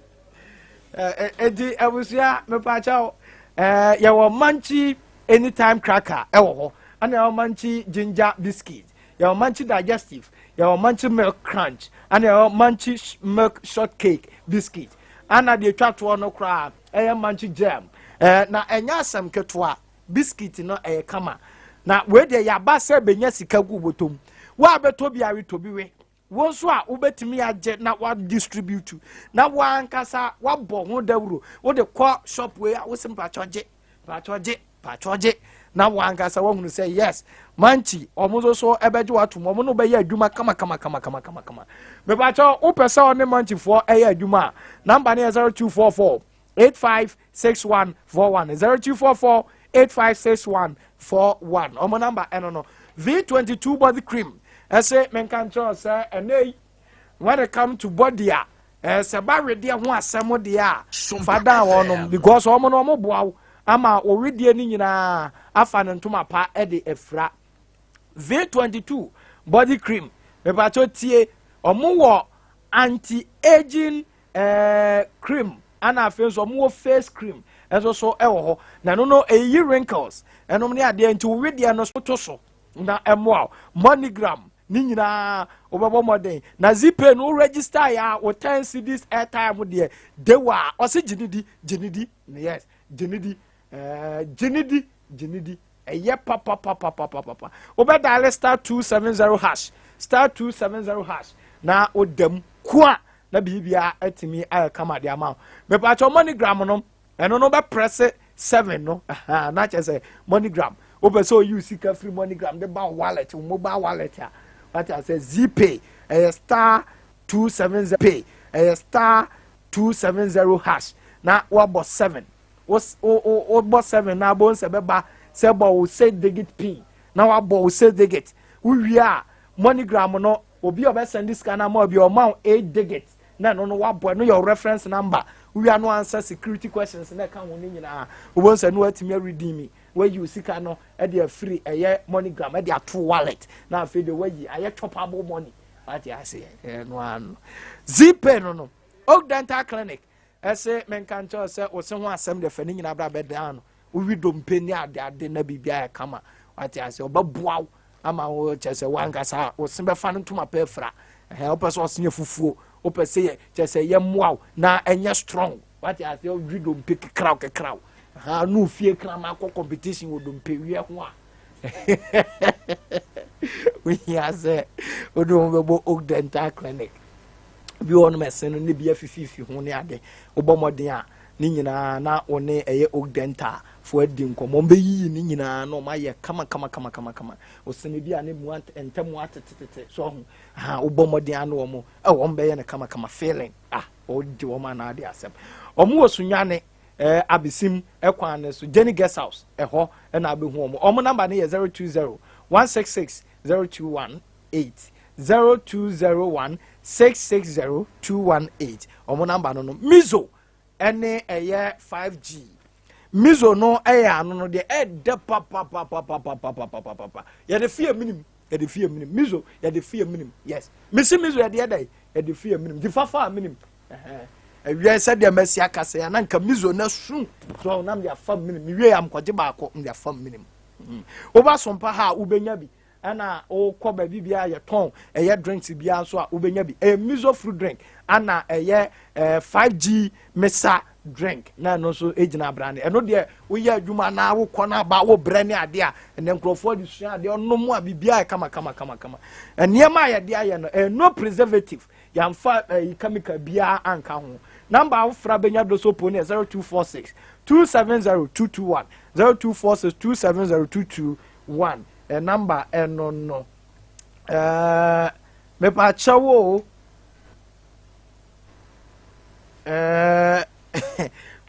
enti abusua mepaakyɛw yɛwɔ manchi anytime cracker ɛwɔ hɔ ɛna yɛwɔ manchi ginger biscuit yɛwɔ manchi digestive yɛwɔ manchi milk crunch ɛna yɛwɔ manchi milk shortcake biscuit ɛna deɛ etwa toɔ no koraa ɛyɛ manchi jam ɛɛ na ɛnyɛ asɛm ketewa biscuit no ɛyɛ kama na wei deɛ yaba sɛ bɛnya sika gu bɔtɔm wo a bɛtɔ bi awe tɔ bi we wo nso a wobɛtumi agye na wadistribute na wankasa wabɔ ho dawuro wode kɔ shop wei a wosi mpakyɛ gye mpakyɛ gye mpakyɛ gye. Na wɔn ankasa wɔhunu sɛ yes, manti wɔn nso so ɛbɛgye wɔatom, wɔn no bɛyɛ adwuma kama kama kama kama kama kama. Mepakyɛw, wopɛ sɛ ɔne mantifoɔ ɛyɛ adwuma a, namba no yɛ 0244 856141, 0244 856141. Wɔn namba ɛno no. V22 body cream ɛsɛ menka nkyerɛ sɛ ɛnɛ yi, when it come to body a, sɛ ba wedeɛ ho asɛm deɛ a, fa dan wɔnom because wɔn no wɔn boa wo ama wɔwedeɛ no nyinaa afa ne ntoma pa de afira. V22 body cream, mepatɔ tie, wɔn wɔ anti-aging cream, ana afei nso wɔn wɔ face cream ɛnso so ɛwɔ hɔ, na ɛno no ɛyi wrinkles ɛnom ne adeɛ, nti wedeɛ no so to so na ɛmoa. MoneyGram ne nyinaa wobɛbɔ mmɔden na Zeepay no, wo register yɛ a, wo 10 cedis airtime deɛ dewa a ɔse gye ne di, gye ne di. Yes, gye ne di, gye ne di, gye ne di, ɛyɛ papapapapapapa. Wobɛdial *270#, *270# na wodam kua na biribiara atumi ayɛ kama de ama wo. Mepakyɛw, MoneyGram no, ɛno no bɛpress 7 no na kyerɛ sɛ MoneyGram, wopɛ sɛ oyi sika firi MoneyGram de ba wallet, wo mobile wallet a, wate asɛ. Zeepay ɛyɛ *270 pay, ɛyɛ *270# na wabɔ 7. Wobɔ 7 na abɔ nsɛ bɛba sɛ bɔ wo six digit pin na wabɔ wo six digit. Wowie a, MoneyGram no, obi a ɔbɛsend sika no ama obi a, ɔma wo eight digit na ɛno no wabɔ, ɛno yɛ reference number. Wowie a, no answer security questions na ɛka ho no nyinaa, wobɛhu sɛ no watumi aredeem, wayi wo sika no ɛde afiri ɛyɛ MoneyGram ɛde ato wallet, na afei de wayi ayɛ choppable money, wate ase. Ɛno ano Zeepay no. Oak Dental Clinic ɛsɛ menka nkyɛw sɛ wo se ho asɛm deɛ, fɛ ne nyinaa bra bɛdan no, wowi dompe ne ade ade na biribi ayɛ kama, wate ase. Ɔbɛboa wo ama wo kyɛ sɛ wankasa wo se bɛfa no ntoma pɛ afira. Ɛhɛn, wopɛ sɛ ɔse yɛ fufuo, wopɛ sɛ yɛ kyɛ sɛ yɛmmoa wo na ɛnyɛ strong, wate ase. Wowi dompe kekraw kekraw ha no, fie krama akɔ competition wɔ dompe wiɛ ho a, wohia sɛ wode wo bɛbɔ Oak Dental Clinic. Bi wɔ nom ɛsɛn no ne bi afififi ho ne ade, wobɔ mmɔden a ne nyinaa na wo ne ɛyɛ Oak Dental fo adi nkɔmmɔ, bɛyiyi ne nyinaa na ɔma ayɛ kama kama kama kama kama. Ɔsɛn bi a ne mu ntɛm atetetete so ɔho ha, wobɔ mmɔden ano wɔn ɛwɔ wɔn bɛyɛ no kama kama feeling ah, ɔgye wɔn anaa de asɛm. Wɔn wɔ Sunyane Abesim ɛkwan ne so, Jenny Guest House ɛhɔ ɛna abɛhu wɔn. Wɔn number no yɛ 020 166 0218, 0201660218. Wɔn number no. Mizo ɛne ɛyɛ 5G mizo no, ɛyɛ ano no deɛ ɛdɛ papapapapapapapapa. Yɛde fie minim, yɛde fie minim mizo, yɛde fie minim. Yes, misi mizo yɛde yɛdɛ, yɛde fie minim di fafa minim. Awia sɛdeɛ mɛsi akasa ya na nka mizo na su so nam de afa minim. Miwie ya mkɔgye baako de afa minim. Woba sompa ha a, wobɛnya bi, ɛna wokɔ baabi biara yɛtɔn ɛyɛ drinks biara nso a, wobɛnya bi. Ɛyɛ mizo fruit drink ana ɛyɛ 5G mesa drink, na ɛno nso gyina abrane. Ɛno deɛ, woyɛ adwuma na wokɔ no aba, wobrɛ ne adeɛ a, ɛnɛ nkurɔfoɔ de sua adeɛ ɔnom a, biribiara yɛ kama kama kama kama. Nneɛma a yɛde ayɛ no ɛyɛ no preservative, yɛmfa ɛyi chemical biara anka ho. Number a wofra bɛnya do so po ne 0246 270 221, 0246 270 221. Ɛ number ɛno no. Mepakyɛw o,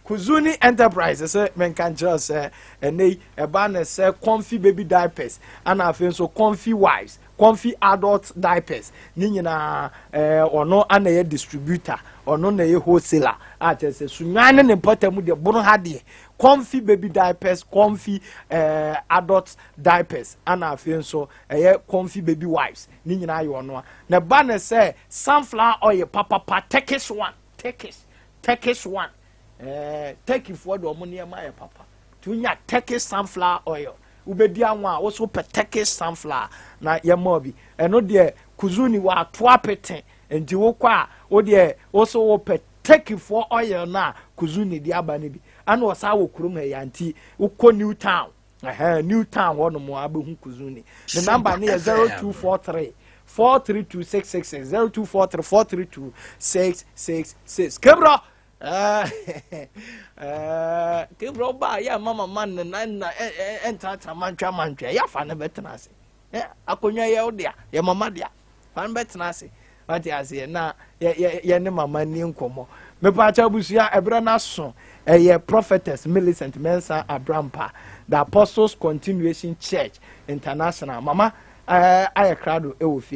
Kuzuni Enterprise sɛ menka nkyerɛ sɛ ɛnɛ yi ɛba ne sɛ comfy baby diapers, ana afei nso comfy wipes, comfy adult diapers ne nyinaa, ɔno ana yɛ distributor, ɔno na yɛ wholesaler a kyerɛ sɛ Sunyan ne ne mpɔtam deɛ bono ha deɛ, comfy baby diapers, comfy adult diapers, ana afei nso ɛyɛ comfy baby wipes ne nyinaa yɛ ɔno a. Na ɛba ne sɛ sunflower oil papapa, Turkish one, Turkish, Turkish one, Turkeyfoɔ de ɔmo nneɛma yɛ papa. Tí wonya Turkish sunflower oil, wobɛdi anwa a woso pɛ Turkish sunflower na yɛmɔ bi. Ɛno deɛ Kuzuni wato apete, nti wokɔ a, wodeɛ woso wopɛ Turkeyfoɔ oil no a Kuzuni de aba no bi, ɛna ɔsaa wɔ kurom ha yi. Nti wokɔ New Town, ɛhɛn, New Town hɔ nom a, abɛhu Kuzuni. Ne number ne yɛ 0243 432 666, 0243 432 666. Kebra. Gabriel ba yɛ ma mama ne nan na ɛntenatena mantwa mantwa yɛ afa ne bɛtena ase. Akonnwa yɛ wo dea, yɛ mama dea. Fa no bɛtena ase. Wate aseɛ na yɛ ne mama ni nkɔmmɔ. Mepaakyɛ abusua ɛberɛ no aso ɛyɛ Prophetess Millicent Mensah Abrampa, the Apostles Continuation Church International. Mama ayɛ krado ɛwɔ fie.